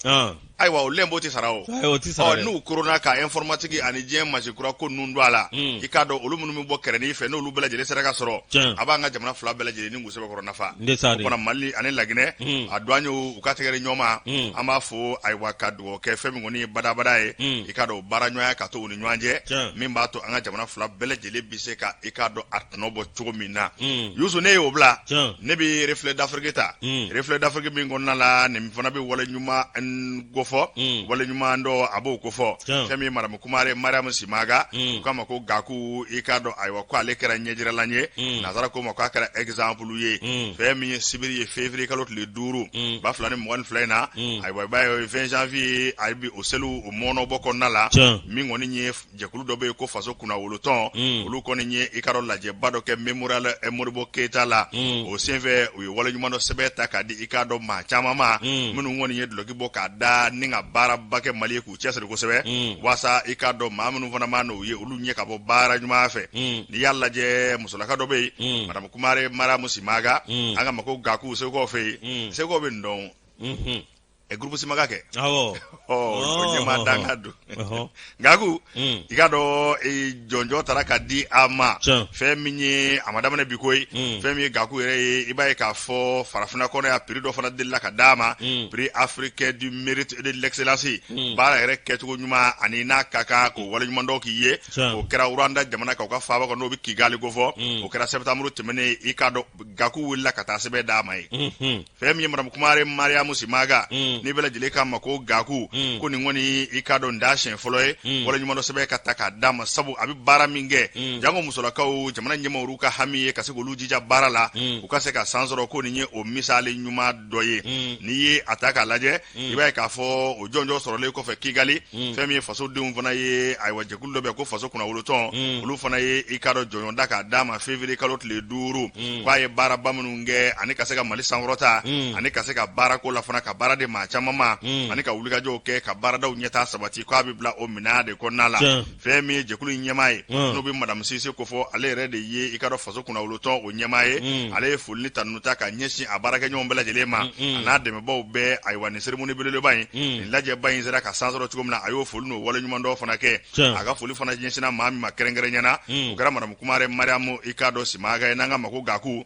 ayiwa o lɛnpo tɛ sara o ɔ n'u koronna ka informatique ani diɲɛ mansin kura ko ninnu don a la i k'a dɔn olu minnu bɛ bɔ kɛrɛnin fɛ n'olu bɛɛ lajɛlen sera ka sɔrɔ a b'an ka jamana fila bɛɛ lajɛlen ni sɛbɛkɔrɔ nafa o fana Mali ani Laginɛ a douaniers u ka tɛgɛ di ɲɔgɔn ma an b'a fɔ ayiwa ka dugawu kɛ fɛn min kɔni ye badabada ye i k'a dɔn baara ɲɔgɔnya ka to u ni ɲɔgɔn cɛ min b'a to an ka jamana fila bɛɛ lajɛlen bɛ se ka i k'a dɔn a tɔnɔ bɔ cogo min na Yusu ne y'o bila ne bɛ Reflet d'Afrique ta Reflet d'Afrique min kɔnɔna la nin fana bɛ wale ɲuman kofɔ wale ɲuman dɔ a b'o kofɔ fɛn min madame Kumare Mariam Simaga u k'a ma ko Gaku i k'a dɔn ayiwa ko ale kɛra ɲɛjiralan ye nansara ko ma k'a kɛra exemple ye fɛn min ye sibiri ye février kalo tile 5 2022 in na ayiwa i b'a ye 20 janvier a bɛ o seliw o mɔnɔbɔ kɔnɔna la min kɔni ye jɛkulu dɔ bɛ yen ko faso kunnawolotɔn olu kɔni ye i k'a dɔn lajɛba dɔ kɛ mémorial Modibo Keyita la o senfɛ u ye waleɲumandɔn sɛbɛn ta k'a di i k'a dɔn maa caman ma minnu kɔni ye dulɔki bɔ k'a da ni ka baaraba kɛ Mali ye k'u cɛsiri kosɛbɛ waasa i k'a dɔn maa minnu fana ma n'u ye olu ɲɛ ka bɔ baara ɲuman fɛ n'i y'a lajɛ musolaka dɔ bɛ yen madame Kumare Mariam Simaga an k'a ma ko Gaku Segukaw fɛ yen Segukaw bɛ nin dɔn ɛ groupe Simaga kɛ awɔ ɔ o ɲɛmaa dankan don Gaku i k'a dɔn jɔnjɔn tara ka di a ma fɛn min ye a ma daminɛ bi ko ye fɛn min ye Gaku yɛrɛ ye i b'a ye k'a fɔ farafinna kɔnɔ yan prix dɔ fana delila ka d'a ma prix africain du mérite et de l'excellence baara yɛrɛ kɛcogo ɲuman ani n'a ka kan k'o waleɲumandɔn k'i ye o kɛra Rwanda jamana kan u ka faaba kɔnɔ n'o bɛ Kigali kofɔ o kɛra septembre tɛmɛnen i k'a dɔn Gaku wulila ka taa sɛbɛn d'a ma ye fɛn min ye madame Kumare Mariam Simaga ni bɛɛ lajɛlen k'a ma ko Gaku ko nin kɔni i k'a dɔn nin t'a siɲɛ fɔlɔ ye waleɲumandɔn sɛbɛn ka ta k'a d'a ma sabu a bɛ baara min kɛ janko musolakaw jamana ɲɛmaaw ka hami ye ka se k'olu jija baara la u ka se ka san sɔrɔ ko nin ye o misali ɲuman dɔ ye n'i ye a ta k'a lajɛ i b'a ye k'a fɔ o jɔnjɔn sɔrɔlen kɔfɛ Kigali fɛn min ye fasodenw fana ye ayiwa jɛkulu dɔ bɛ ko faso kunnawolotɔn olu fana ye i k'a dɔn jɔnjɔn da k'a d'a ma février kalo tile 5 k'a ye baaraba minnu kɛ ani ka se ka Mali sankɔrɔta ani ka se ka baarako la fana ka baara di maa caman ma ani ka wulikajɔw kɛ ka baaradaw ɲɛtaa sabati k'a bɛ bila o minɛn de kɔnɔna la fɛn min ye jɛkulu in ɲɛmaa ye n'o bɛ madame Sise kofɔ ale yɛrɛ de ye i k'a dɔn faso kunnawolotɔn o ɲɛmaa ye ale ye foli ni tanuni ta ka ɲɛsin a baarakɛɲɔgɔn bɛɛ lajɛlen ma a n'a dɛmɛbaaw bɛɛ ayiwa nin cérémonie belebeleba in nin lajɛba in sera ka san sɔrɔ cogo min na a y'o foli n'o waleɲumandɔn fana kɛ a ka foli fana ɲɛsinna maa min ma kɛrɛnkɛrɛnya na o kɛra madame Kumare Mariam i k'a dɔn Simaga ye n'an k'a ma ko Gaku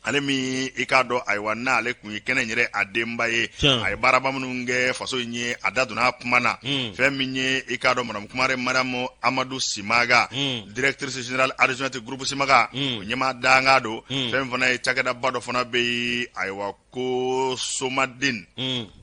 ale min i k'a dɔn ayiwa n'ale tun ye kɛnɛ yɛrɛ a denba ye a ye baaraba minnu kɛ faso in ye a da donna a kuma na fɛn min ye i k'a dɔn madame Kumare Mariam Amadu Simaga directrice générale adjointe groupe Simaga o ɲɛmaa dankan don fɛn min fana ye cakɛdaba dɔ fana bɛ yen ayiwa ko Somaden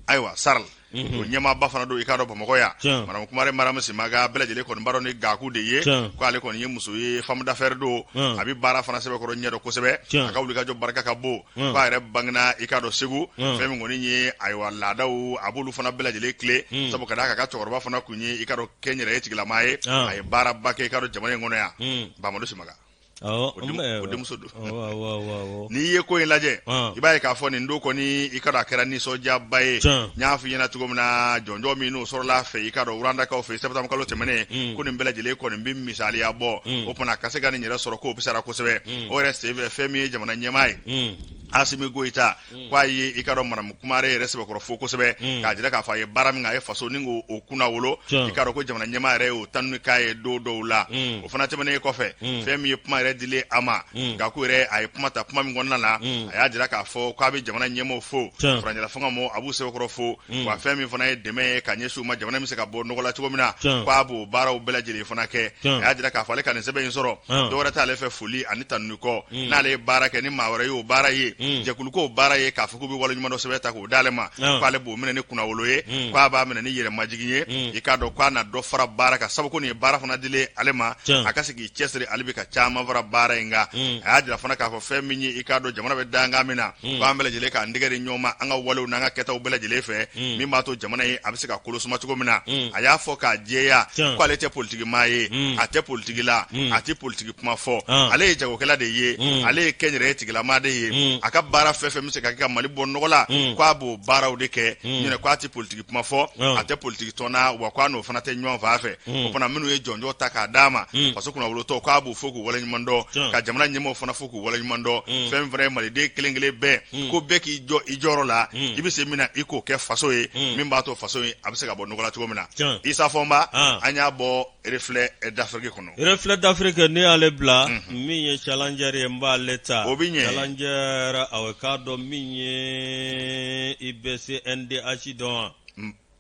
ayiwa SARL o ɲɛmaaba fana don i k'a dɔn Bamakɔ yan madame Kumare Mariam Simaga bɛɛ lajɛlen kɔni b'a dɔn ni Gaku de ye ko ale kɔni ye muso ye femme d'affaires don a bɛ baara fana sɛbɛkɔrɔ ɲɛdɔn kosɛbɛ a ka wulikajɔ barika ka bon k'a yɛrɛ bangena i k'a dɔn Segu fɛn min kɔni ye ayiwa laadaw a b'olu fana bɛɛ lajɛlen tilen sabu ka d'a kan a ka cɛkɔrɔba fana tun ye i k'a dɔn kɛnyɛrɛye tigilamaa ye a ye baaraba kɛ i k'a dɔn jamana in kɔnɔ yan Bamadu Simaga. O denmuso don. N'i ye ko in lajɛ, i b'a ye k'a fɔ nin don kɔni, i ka dɔn a kɛra nisɔndiyaba ye. N y'a f'i ɲɛna cogo min na, jɔnjɔn min n'o sɔrɔla a fɛ, i ka dɔn Rwandakaw fɛ septembre kalo tɛmɛnen, ko nin bɛɛ lajɛlen kɔni bɛ misaliya bɔ. O tuma ka se ka nin yɛrɛ sɔrɔ, k'o fisayara kosɛbɛ. O yɛrɛ senfɛ, fɛn min ye jamana ɲɛmaa ye, Asimi Goyita, k'a ye, i ka dɔn, madamu Kumare yɛrɛ sɛbɛkɔrɔ fo kosɛbɛ, k'a jira k'a fɔ a ye baara min kɛ, a ye faso ni k'o kunnawolo. I ka dɔn ko jamana ɲɛmaa yɛrɛ y'o tanuni k'a ye don dɔw la. O fana tɛmɛnen kɔfɛ, fɛn min ye kuma yɛrɛ dilen a ma, Gaku yɛrɛ a ye kuma ta. Kuma min kɔnɔna na, a y'a jira k'a fɔ k'a bɛ jamana ɲɛmaaw fo, furancɛla fanga mɔɔw, a b'u sɛbɛkɔrɔ fo, wa fɛn min fana ye dɛmɛ ye ka ɲɛsin u ma, jamana bɛ se ka bɔ nɔgɔ la cogo min na, k'a b'o baaraw bɛɛ lajɛlen fana kɛ. A y'a jira k'a fɔ ale ka nin sɛbɛn in sɔrɔ, dɔwɛrɛ t'ale fɛ foli ani tanuni kɔ. N'ale ye baara kɛ, ni maa wɛrɛ y'o baara ye, jɛkulu k'o baara ye, k'a fɔ k'u bɛ waleɲumandɔn sɛbɛn ta k'o d'ale ma, k'ale b'o minɛ ni kunnawolo ye, k'a b'a minɛ ni yɛrɛmajigin ye. I k'a dɔn k'a na dɔ fara baara kan, sabu ko nin ye baara fana dilen ale ma, a ka se k'i cɛsiri ale bɛ ka caman fara baara in kan. A y'a jira fana k'a fɔ fɛn min ye, i k'a dɔn jamana bɛ dankan min na, k'an bɛɛ lajɛlen k'an tɛgɛ di ɲɔgɔn ma an ka walew n'an ka kɛtaw bɛɛ lajɛlen fɛ, min b'a to jamana ye a bɛ se ka kolo suma cogo min na. A y'a fɔ k'a jɛya k'ale tɛ politiki maa ye, a tɛ politiki la, a tɛ politiki kuma fɔ. Ale ye jagokɛla de ye, ale ye kɛnyɛrɛye tigilamaa de ye. A ka baara fɛn fɛn bɛ se ka kɛ ka Mali bɔ nɔgɔ la, k'a b'o baaraw de kɛ. Ɲinɛ k'a tɛ politiki kuma fɔ, a tɛ politiki tɔn na, wa k'a n'o fana tɛ ɲɔgɔn fan fɛ. O fana minnu ye jɔnjɔn ta k'a d'a ma, faso kunnawolotɔ, k'a b'u fo k'u waleɲuman dɔn, ka jamana ɲɛmaaw fana fo k'u waleɲuman dɔn. Fɛn min fana ye maliden kelen kelen bɛɛ, ko bɛɛ k'i jɔ i jɔyɔrɔ la, i bɛ se min na, i k'o kɛ faso ye, min b'a to faso in a bɛ se ka bɔ nɔgɔ la cogo min na. Isa Fɔnba, an y'a bɔ Reflet d'Afrique kɔnɔ. Reflet d'Afrique, ne y'ale bila. Min ye Challenger ye, n b'ale ta. O bɛ ɲɛ. Challenger, awɔ, k'a dɔn min ye, i bɛ CNDH dɔn wa?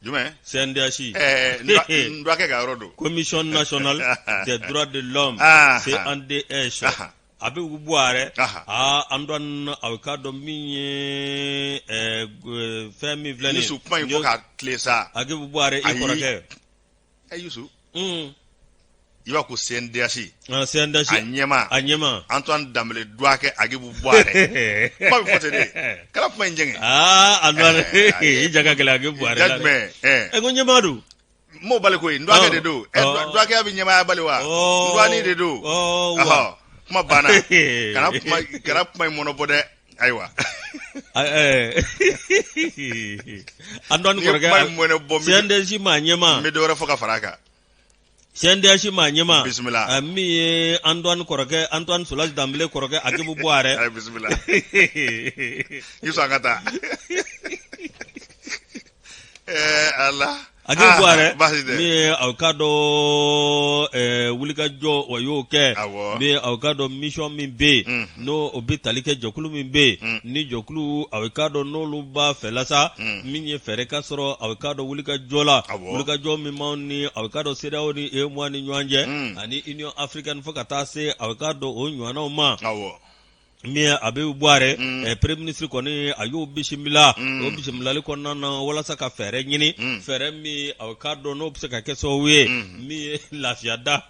Jumɛn? CNDH. Ɛɛ, n dɔgɔkɛ ka yɔrɔ don. Commission nationale des droits de l'homme, CNDH. Agibu Buwarɛ, aa, Antoine, a k'a dɔn min ye fɛn min filɛ nin ye. Yusu, kuma in fɔ ka tilen sa. Agibu Buwarɛ, i kɔrɔkɛ. Ɛ Yusu, i b'a ko CNDH. CNDH. A ɲɛmaa. A ɲɛmaa. Antoine Danbele Duwakɛ Agibu Buwarɛ. Kuma bɛ fɔ ten de. Kana kuma in jɛngɛ. Aa, Antoine, i ja ka gɛlɛn Agibu Buwarɛ la dɛ. Jumɛn? Ɛ, ko ɲɛmaa don. N m'o bali koyi, n dɔgɔkɛ de don. Ɛ, dɔgɔkɛya bɛ ɲɛmaaya bali wa? N dɔgɔnin de don. Wa. Kuma banna. Kana kuma in mɔnɔbɔ dɛ. Ayiwa. Antoine kɔrɔkɛ, CNDH maa ɲɛmaa. N bɛ dɔ wɛrɛ fɔ ka fara a kan. CNDH maa ɲɛmaa. Bisimila. Min ye Antoine kɔrɔkɛ, Antoine Solage Danbele kɔrɔkɛ Agibu Buwarɛ. Ayi, bisimila. Yusu, an ka taa. Ɛɛ Ala. Agibu Buwarɛ, min ye aw k'a dɔn wulikajɔ o y'o kɛ, min ye aw k'a dɔn mission min bɛ yen, n'o o bɛ tali kɛ jɛkulu min bɛ yen, ni jɛkulu aw k'a dɔn n'olu b'a fɛ la sa, min ye fɛɛrɛ ka sɔrɔ aw k'a dɔn wulikajɔ la, wulikajɔ min b'anw ni aw k'a dɔn CEDEAO ni UEMOA ni ɲɔgɔn cɛ, ani Union africaine fo ka taa se aw k'a dɔn o ɲɔgɔnnaw ma. Min ye Agibu Buwarɛ, premier ministre kɔni a y'o bisimila. O bisimilali kɔnɔna na, walasa ka fɛɛrɛ ɲini, fɛɛrɛ min aw k'a dɔn n'o bɛ se ka kɛ sababu ye min ye lafiya da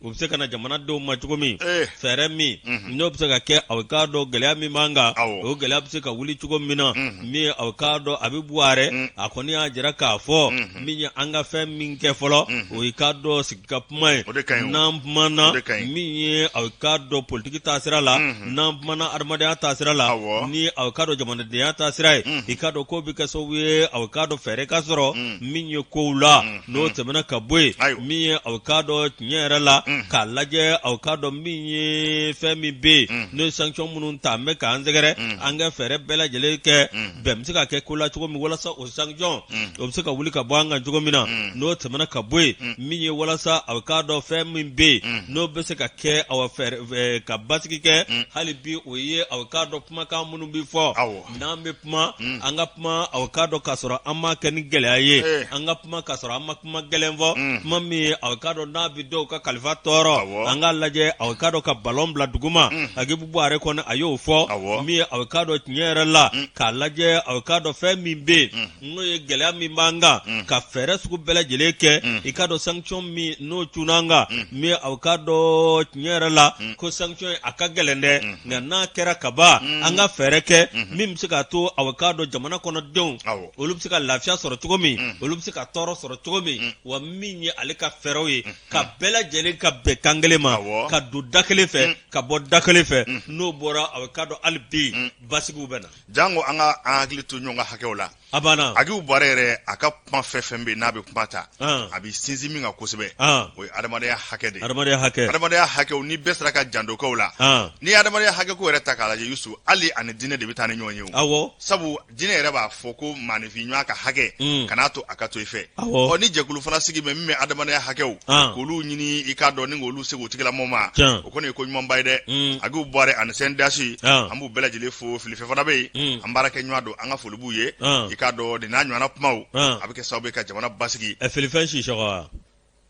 o bɛ se ka na jamanadenw ma cogo min, fɛɛrɛ min n'o bɛ se ka kɛ aw k'a dɔn gɛlɛya min b'an kan, o gɛlɛya bɛ se ka wuli cogo min na. Min ye aw k'a dɔn Agibu Buwarɛ, a kɔni y'a jira k'a fɔ min ye an ka fɛn min kɛ fɔlɔ, o y'i k'a dɔn sigi ka kuma ye. N'an kumana min ye aw k'a dɔn politiki taasira la, n'an kumana adamadenya taasira la, ni aw k'a dɔn jamanadenya taasira ye, i k'a dɔn k'o bɛ kɛ sababu ye aw k'a dɔn fɛɛrɛ ka sɔrɔ min ye kow la. N'o tɛmɛna ka bɔ yen, min ye aw k'a dɔn tiɲɛ yɛrɛ la, k'a lajɛ aw k'a dɔn min ye fɛn min bɛ yen, n'o ye sanction minnu ta an bɛ k'an sɛgɛrɛ, an ka fɛɛrɛ bɛɛ lajɛlen kɛ bɛn bɛ se ka kɛ ko la cogo min, walasa o sanction o bɛ se ka wuli ka bɔ an kan cogo min na. N'o tɛmɛna ka bɔ yen, min ye walasa aw k'a dɔn fɛn min bɛ yen, n'o bɛ se ka kɛ aw fɛ ka basigi kɛ hali bi, o ye aw k'a dɔn kumakan minnu bɛ fɔ. N'an bɛ kuma, an ka kuma aw k'a dɔn k'a sɔrɔ an m'a kɛ ni gɛlɛya ye, an ka kuma k'a sɔrɔ an ma kuma gɛlɛn fɔ, kuma min ye aw k'a dɔn n'a bɛ dɔw ka kalifa tɔɔrɔ. An k'a lajɛ aw k'a dɔn ka balon bila duguma. Agibu Buwarɛ kɔni a y'o fɔ. Min ye aw k'a dɔn tiɲɛ yɛrɛ la, k'a lajɛ aw k'a dɔn fɛn min bɛ yen, n'o ye gɛlɛya min b'an kan, ka fɛɛrɛ sugu bɛɛ lajɛlen kɛ. I k'a dɔn sanction min n'o cunna an kan, min ye aw k'a dɔn tiɲɛ yɛrɛ la ko sanction a ka gɛlɛn dɛ, nka n'a kɛra ka ban, an ka fɛɛrɛ kɛ min bɛ se k'a to aw k'a dɔn jamana kɔnɔdenw olu bɛ se ka lafiya sɔrɔ cogo min, olu bɛ se ka tɔɔrɔ sɔrɔ cogo min. Wa min ye ale ka fɛɛrɛw ye ka bɛɛ lajɛlen lajɛlen ka bɛn kan kelen ma ka don da kelen fɛ ka bɔ da kelen fɛ n'o bɔra a k'a dɔn hali bi basigiw bɛ na jango an ka an hakili to ɲɔgɔn ka hakɛw la a banna Agibu Buwarɛ yɛrɛ a ka kuma fɛn fɛn bɛ yen n'a bɛ kuma ta a bɛ sinsin min kan kosɛbɛ o ye adamadenya hakɛ de ye adamadenya hakɛ adamadenya hakɛw ni bɛɛ sera ka janto k'o la n'i ye adamadenya hakɛ ko yɛrɛ ta k'a lajɛ Yusu hali ani diinɛ de bɛ taa ni ɲɔgɔn ye o awɔ sabu diinɛ yɛrɛ b'a fɔ ko maaninfin ɲɔgɔn ka hakɛ kan'a to a ka to i fɛ Awɔ. ɔ ni jɛkulu fana sigi bɛ min bɛ adamadenya hakɛw k'olu ɲini i k'a dɔn ni k'olu segin o tigilamɔgɔw ma o kɔni ye ko ɲumanba ye dɛ Agibu Buwarɛ ani CNDH an b'u bɛɛ lajɛlen fo filifɛn fana bɛ yen an baarakɛ ɲɔgɔn don an ka foli b'u ye i k'a dɔn nin n'a ɲɔgɔnna kumaw a bɛ kɛ sababu ye ka jamana basigi filifɛn si wa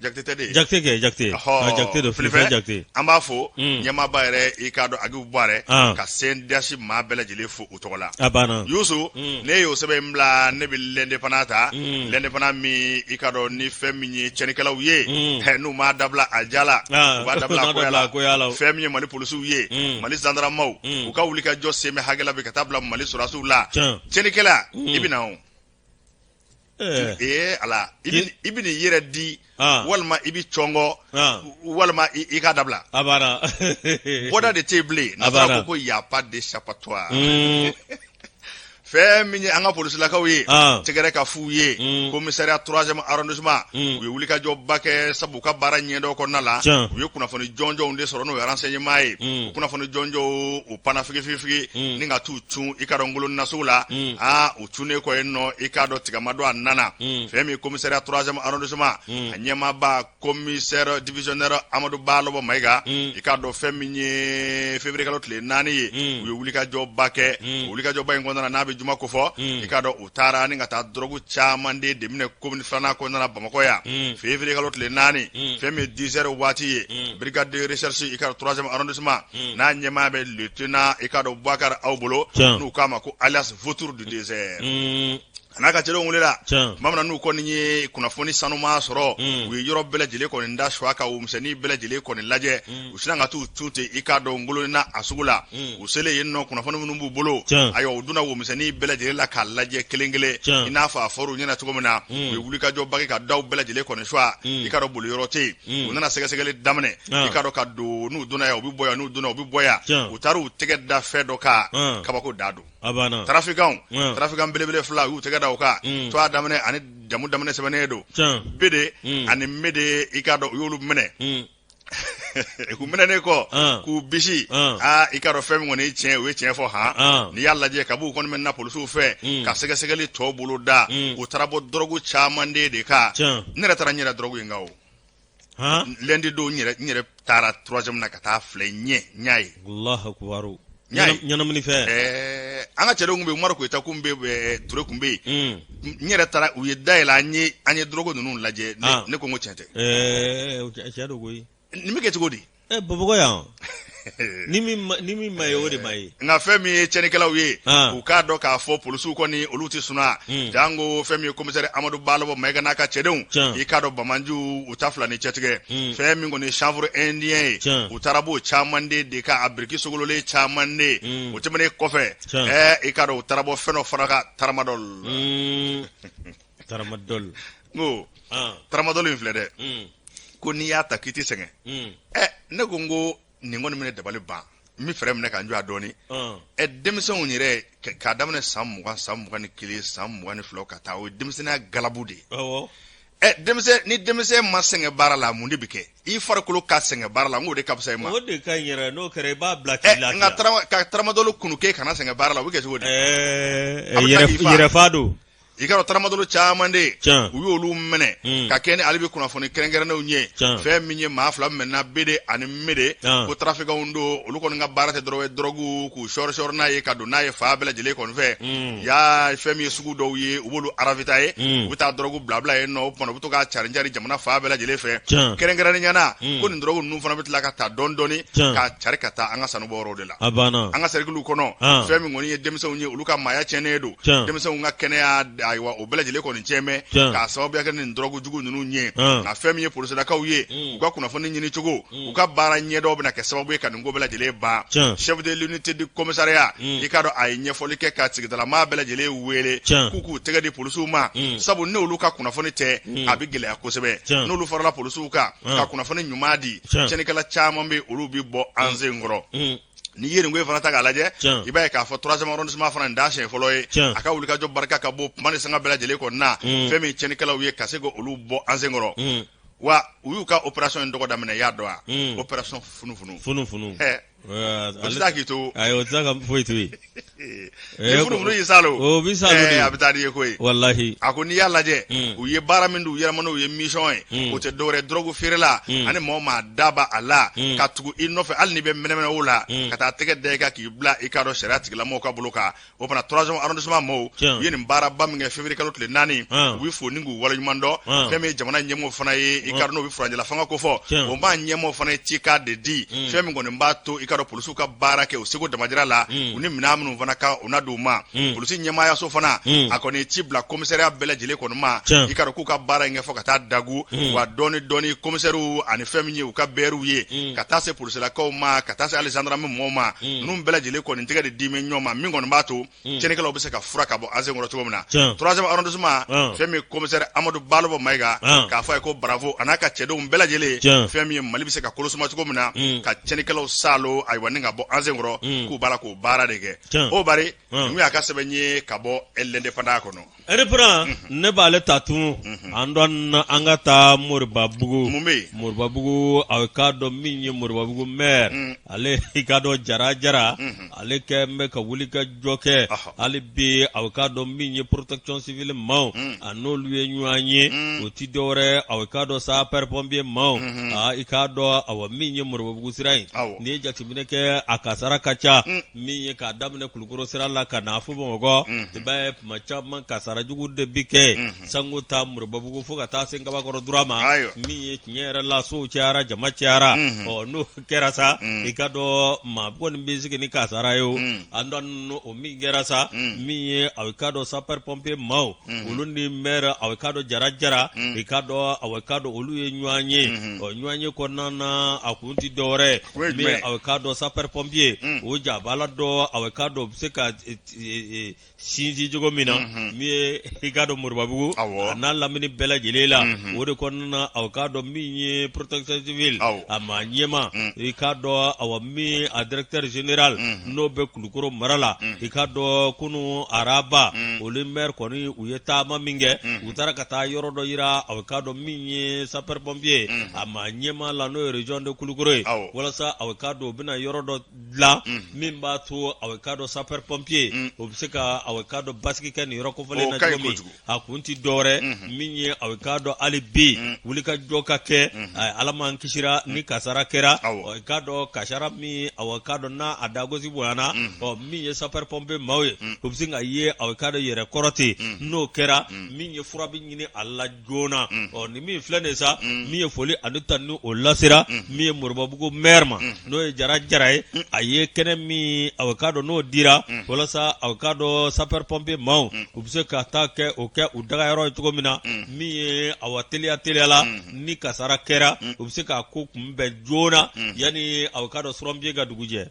Jakite tɛ de Jakite kɛ Jakite Jakite don filifɛn Jakite an b'a fo ɲɛmaaba yɛrɛ i k'a dɔn Agibu Buwarɛ ka CNDH maa bɛɛ lajɛlen fo u tɔgɔ la a banna Yusu ne y'o sɛbɛn in bila ne bɛ l'Indépendant ta l'Indépendant min i k'a dɔn ni fɛn min ye tiɲɛnikɛlaw ye n'u m'a dabila a ja la u b'a dabila a koya la fɛn min ye Mali polisiw ye Mali zandaramaw u ka wuli ka jɔ sen bɛ hakɛ la bi ka taa bila Mali sɔrɔdasiw la tiɲɛnikɛla i bɛ na o ee ala i bɛ n'i yɛrɛ di walima i bɛ cɔngɔ walima i k'a dabila a banna bɔda de tɛ yen bilen n'a ko y a pas d'échappatoire fɛn min ye an ka polisilakaw ye tɛgɛrɛ ka f'u ye commissariat troisième arrondissement u ye wulikajɔba kɛ sabu u ka baara ɲɛdɔn kɔnɔna la u ye kunnafoni jɔnjɔnw de sɔrɔ n'o ye renseignement ye u kunnafoni jɔnjɔnw u panna figifigifigi ni ka t'u cun i k'a dɔn Ngolonina sugu la aa u cunnen kɔ yen nɔ i k'a dɔn tiga ma don a na na fɛn min ye commissariat troisième arrondissement a ɲɛmaaba commissaire divisionnaire Amadu Balɔbɔ Mayiga i k'a dɔn fɛn min ye février kalo tile 4 ye u ye wulikajɔba kɛ o wulikajɔba in kɔnɔna na n'a bɛ juma kofɔ i k'a dɔn u taara ni ka taa dɔrɔgu caman de minɛ commune filanan kɔnɔna na Bamakɔ yan février kalo tile 4 fɛn min ye 10 heures waati ye brigade de recherche i k'a dɔn troisième arrondissement n'a ɲɛmaa bɛ lieutenant i k'a dɔn Bubakari Aw bolo n'u k'a ma ko alias vautour du désert a n'a ka cɛdenw wulila tuma min na n'u kɔni ye kunnafoni sanuma sɔrɔ u ye yɔrɔ bɛɛ lajɛlen kɔni da suwa ka womisɛnnin bɛɛ lajɛlen kɔni lajɛ u sinna ka t'u cun ten i k'a dɔn Ngolonina a sugu la u selen yen nɔ kunnafoni minnu b'u bolo ayiwa u donna womisɛnnin bɛɛ lajɛlen la k'a lajɛ kelen kelen i n'a fɔ a fɔr'u ɲɛna cogo min na u ye wulikajɔba kɛ ka daw bɛɛ lajɛlen kɔni suwa i k'a dɔn boli yɔrɔ tɛ yen u nana sɛgɛsɛgɛli daminɛ i k'a dɔn ka don n'u donna yan u bɛ bɔ yan n'u donna u bɛ bɔ yan u taara u tɛgɛ da fɛn dɔ kan kabako da don trafiquant trafiquant belebele fila u y'u tɛgɛ da o kan tɔgɔ daminɛ ani jamu daminɛ sɛbɛnnen don bede ani mede i k'a dɔn u y'olu minɛ k'u minɛnen kɔ k'u bisi aa i k'a dɔn fɛn min kɔni ye tiɲɛ u ye tiɲɛ fɔ han n'i y'a lajɛ kabi u kɔni minɛna polisiw fɛ ka sɛgɛsɛgɛli tɔ bolo da u taara bɔ dɔrɔgu caman de kan ne yɛrɛ taara n yɛrɛ dɔrɔgu in kan o lundi don n yɛrɛ taara troisième na ka taa filɛ ɲɛ n y'a ye Allahu akbar ɲɛnaminifɛn an ka cɛdenw tun bɛ yen Umaru Koyita kun bɛ yen Ture kun bɛ yen n yɛrɛ taara u ye da yɛlɛ an ye an ye dɔrɔgu ninnu lajɛ ne ko n ko tiɲɛ tɛ tiɲɛ don koyi nin bɛ kɛ cogo di Bamakɔ yan ni min ma ye o de ma ye nka fɛn min ye tiɲɛnikɛlaw ye u k'a dɔn k'a fɔ polisiw kɔni olu tɛ suna janko fɛn min ye commissaire Amadu Balɔbɔ Mayiga n'a ka cɛdenw i k'a dɔn banbaanciw u ta fila ni cɛtigɛ fɛn min kɔni ye chanvre indien ye u taara b'o caman de kan a biriki sogololen caman de o tɛmɛnen kɔfɛ ɛɛ i k'a dɔn u taara bɔ fɛn dɔ fana kan tramadol tramadol n ko tramadol in filɛ dɛ ko n'i y'a ta k'i tɛ sɛgɛn ɛ ne ko n ko nin kɔni bɛ ne dabali ban n bɛ fɛɛrɛ minɛ ka n jɔ a dɔɔni ɛ denmisɛnw yɛrɛ k'a daminɛ san 20 san 21 san 22 ka taa o ye denmisɛnninya galabu de ye ɛ denmisɛn ni denmisɛn ma sɛgɛn baara la mun de bɛ kɛ i farikolo ka sɛgɛn baara la n k'o de ka fisa i ma o de ka ɲi yɛrɛ n'o kɛra i b'a bila k'i lafiya nka ka tramadol kunu k'e kana sɛgɛn baara la o bɛ kɛ cogo di yɛrɛfa don I k'a dɔn tramadol caman de u y'olu minɛ ka kɛ ni hali bi kunnafoni kɛrɛnkɛrɛnnenw ye fɛn min ye maa fila minɛna bede ani mede ko trafiquantw don olu kɔni ka baara tɛ dɔrɔn dɔrɔgu k'u sɔri sɔri n'a ye ka don n'a ye fan bɛɛ lajɛlen kɔni fɛ ya fɛn min ye sugu dɔw ye u b'olu ravitailler u bɛ taa dɔrɔgu bilabila yen nɔ o tuma u bɛ to k'a cari cari jamana fan bɛɛ lajɛlen fɛ kɛrɛnkɛrɛnnenya na ko nin dɔrɔgu ninnu fana bɛ tila ka taa dɔɔni dɔɔni k'a cari ka taa an ka sanubɔyɔrɔw de la a banna an ka sɛrikiliw kɔnɔ fɛn min kɔni ye denmisɛnw ye olu ka maaya tiɲɛnen don denmisɛnw ka kɛnɛya ayiwa o bɛɛ lajɛlen kɔni tiɲɛ bɛ k'a sababuya kɛ nin dɔrɔgu jugu ninnu ye. Nka fɛn min ye polisilakaw ye, u ka kunnafoni ɲini cogo, u ka baara ɲɛdɔn bɛna kɛ sababu ye ka nin ko bɛɛ lajɛlen ban. Chef de l'unité du commissariat, i k'a dɔn a ye ɲɛfɔli kɛ ka sigidalamaa bɛɛ lajɛlen wele k'u k'u tɛgɛ di polisiw ma, sabu n'olu ka kunnafoni tɛ, a bɛ gɛlɛya kosɛbɛ. N'olu farala polisiw kan ka kunnafoni ɲuman di, tiɲɛnikɛla caman bɛ, olu bɛ bɔ an sen kɔrɔ. N'i ye nin ko in fana ta k'a lajɛ, i b'a ye k'a fɔ troisième arrondissement fana, nin t'a siɲɛ fɔlɔ ye a ka wulikajɔ barika ka bon tuma ni sanga bɛɛ lajɛlen kɔnɔna na, fɛn min tiɲɛnikɛlaw ye ka se k'olu bɔ an sen kɔrɔ. Wa u y'u ka opération in tɔgɔ daminɛ, i y'a dɔn wa? Opération funufunu. Funufunu. O tɛ taa k'i to. Ayi, o tɛ se ka foyi to yen. Ni funufunu y'i salo, o b'i salo de. A bɛ taa n'i ye koyi. Walahi. A ko n'i y'a lajɛ, u ye baara min d'u yɛrɛ ma, n'o ye mission ye, o tɛ dɔwɛrɛ, drogue feerela ani mɔgɔ maa da b'a la ka tugu i nɔfɛ, hali n'i bɛ mɛnɛmɛnɛ o la, ka taa tɛgɛ da i kan k'i bila, i k'a dɔn, sariya tigilamɔgɔw ka bolo kan. O fana troisième arrondissement mɔgɔw u ye nin baaraba min kɛ février kalo tile 4, u bɛ fo ni k'u waleɲuman dɔn. Fɛn min ye jamana ɲɛmɔgɔ fana ye, i k'a dɔn n'o bɛ furancɛla fanga ko fɔ, o maa ɲɛmɔgɔ fana ye cikan de di, fɛn min kɔni b'a to, i k'a dɔn, polisiw ka baara kɛ u seko damajira la, u ni minɛn minnu fana kan, u na d'u ma. Polisi ɲɛmaayaso fana, a kɔni ye ci bila commissariat bɛɛ lajɛlen kɔni ma, i k'a dɔn k'u ka baara in kɛ fo ka taa dagu wa dɔɔni dɔɔni, commissaires ani fɛn min ye u ka BRw ye, ka taa se polisilakaw ma, ka taa se hali gendarme mɔgɔw ma, ninnu bɛɛ lajɛlen kɔni tɛgɛ de di bɛ ɲɔgɔn ma, min kɔni b'a to tiɲɛnikɛlaw bɛ se ka fura ka bɔ an sen kɔrɔ cogo min na. Troisième arrondissement, fɛn min ye commissaire Amadu Balɔbɔ Mayiga, k'a fɔ a ye ko bravo, a n'a ka cɛdenw bɛɛ lajɛlen. Fɛn min ye Mali bɛ se ka kolo suma cogo min na ka tiɲɛnikɛlaw salo, ayiwa, ni ka bɔ an sen kɔrɔ, k'u b'a la k'o baara de kɛ. O bari ninnu y'a ka sɛbɛn ye ka bɔ L'Indépendant kɔnɔ. Indépendant, ne b'ale ta tun an dɔn, an ka taa Moribabugu. Mun bɛ yen? Moribabugu, a k'a dɔn min ye Moribabugu maire, ale, i k'a dɔn, Jara Jara, ale kɛ bɛ ka wuli ka jɔ kɛ hali bi. A k'a dɔn min ye protection civile maaw, a n'olu ye ɲɔgɔn ye, o ti dɔwɛrɛ, a k'a dɔn sapeur pompier maaw. Aa, i k'a dɔn, awa, min ye Moribabugu sira in, n'i ye jateminɛ kɛ, a kasara ka ca. Min ye k'a daminɛ Kulukɔrɔ sira la ka na fo Bamakɔ, i b'a ye tuma caman kasara jugu de bi kɛ sango ta Moribabugu fo ka taa se Kabakɔrɔ Dura ma. Min ye tiɲɛ yɛrɛ la, sow cayara, jama cayara. Ɔ, n'o kɛra sa, i k'a dɔn maa kɔni bɛ sigi ni kasara ye. O an dɔn o min kɛra sa, min ye a k'a dɔn sapeur pompier maaw, olu ni maire, a k'a dɔn Jara Jara, i k'a dɔn, a k'a dɔn olu ye ɲɔgɔn ye. Ɔ, ɲɔgɔn ye kɔnɔna na, a kun tɛ dɔwɛrɛ ye, a k'a dɔn sapeur pompier o jabala dɔ, a k'a dɔn u bɛ se ka sinsin cogo min na, min ye i k'a dɔn Moribabugu a n'a lamini bɛɛ lajɛlen la. O de kɔnɔna na, a k'a dɔn min ye protection civile a maa ɲɛmaa, i k'a dɔn, awa, min a directeur général n'o bɛ Kulukɔrɔ mara la, i k'a dɔn kunun araba, olu maire kɔni u ye taama min kɛ, u taara ka taa yɔrɔ dɔ yira, a k'a dɔn min ye sapeur pompier a maa ɲɛmaa la, n'o ye région de Kulukɔrɔ ye, walasa a k'a dɔn u bɛna yɔrɔ dɔ dilan min b'a to, a k'a dɔn sapeur pompier o bɛ se ka, a k'a dɔn basigi kɛ nin yɔrɔ kofɔlen na cogo min. A kun tɛ dɔwɛrɛ, min ye a k'a dɔn hali bi wulikajɔ ka kɛ. Ala m'an kisira ni kasara kɛra, i k'a dɔn kasara min, a k'a dɔn n'a a dagosi bonyana, ɔ, min ye sapeur pompier maaw ye, o bɛ se ka ye, a k'a dɔn yɛrɛ kɔrɔ ten. N'o kɛra, min ye fura bɛ ɲini a la joona. Ɔ, ni min filɛ nin sa, min ye foli ani tanu o lasera min ye Moribabugu maire ma, n'o ye Jara Jara ye. A ye kɛnɛ min, a k'a dɔn n'o dira walasa a k'a dɔn sapeur pompier maaw u bɛ se ka taa kɛ o kɛ u dagayɔrɔ ye cogo min na, min ye awa teliya teliya la, ni kasara kɛra, u bɛ se k'a ko kunbɛn joona yanni a k'a dɔn suranbiyen ka dugu jɛ.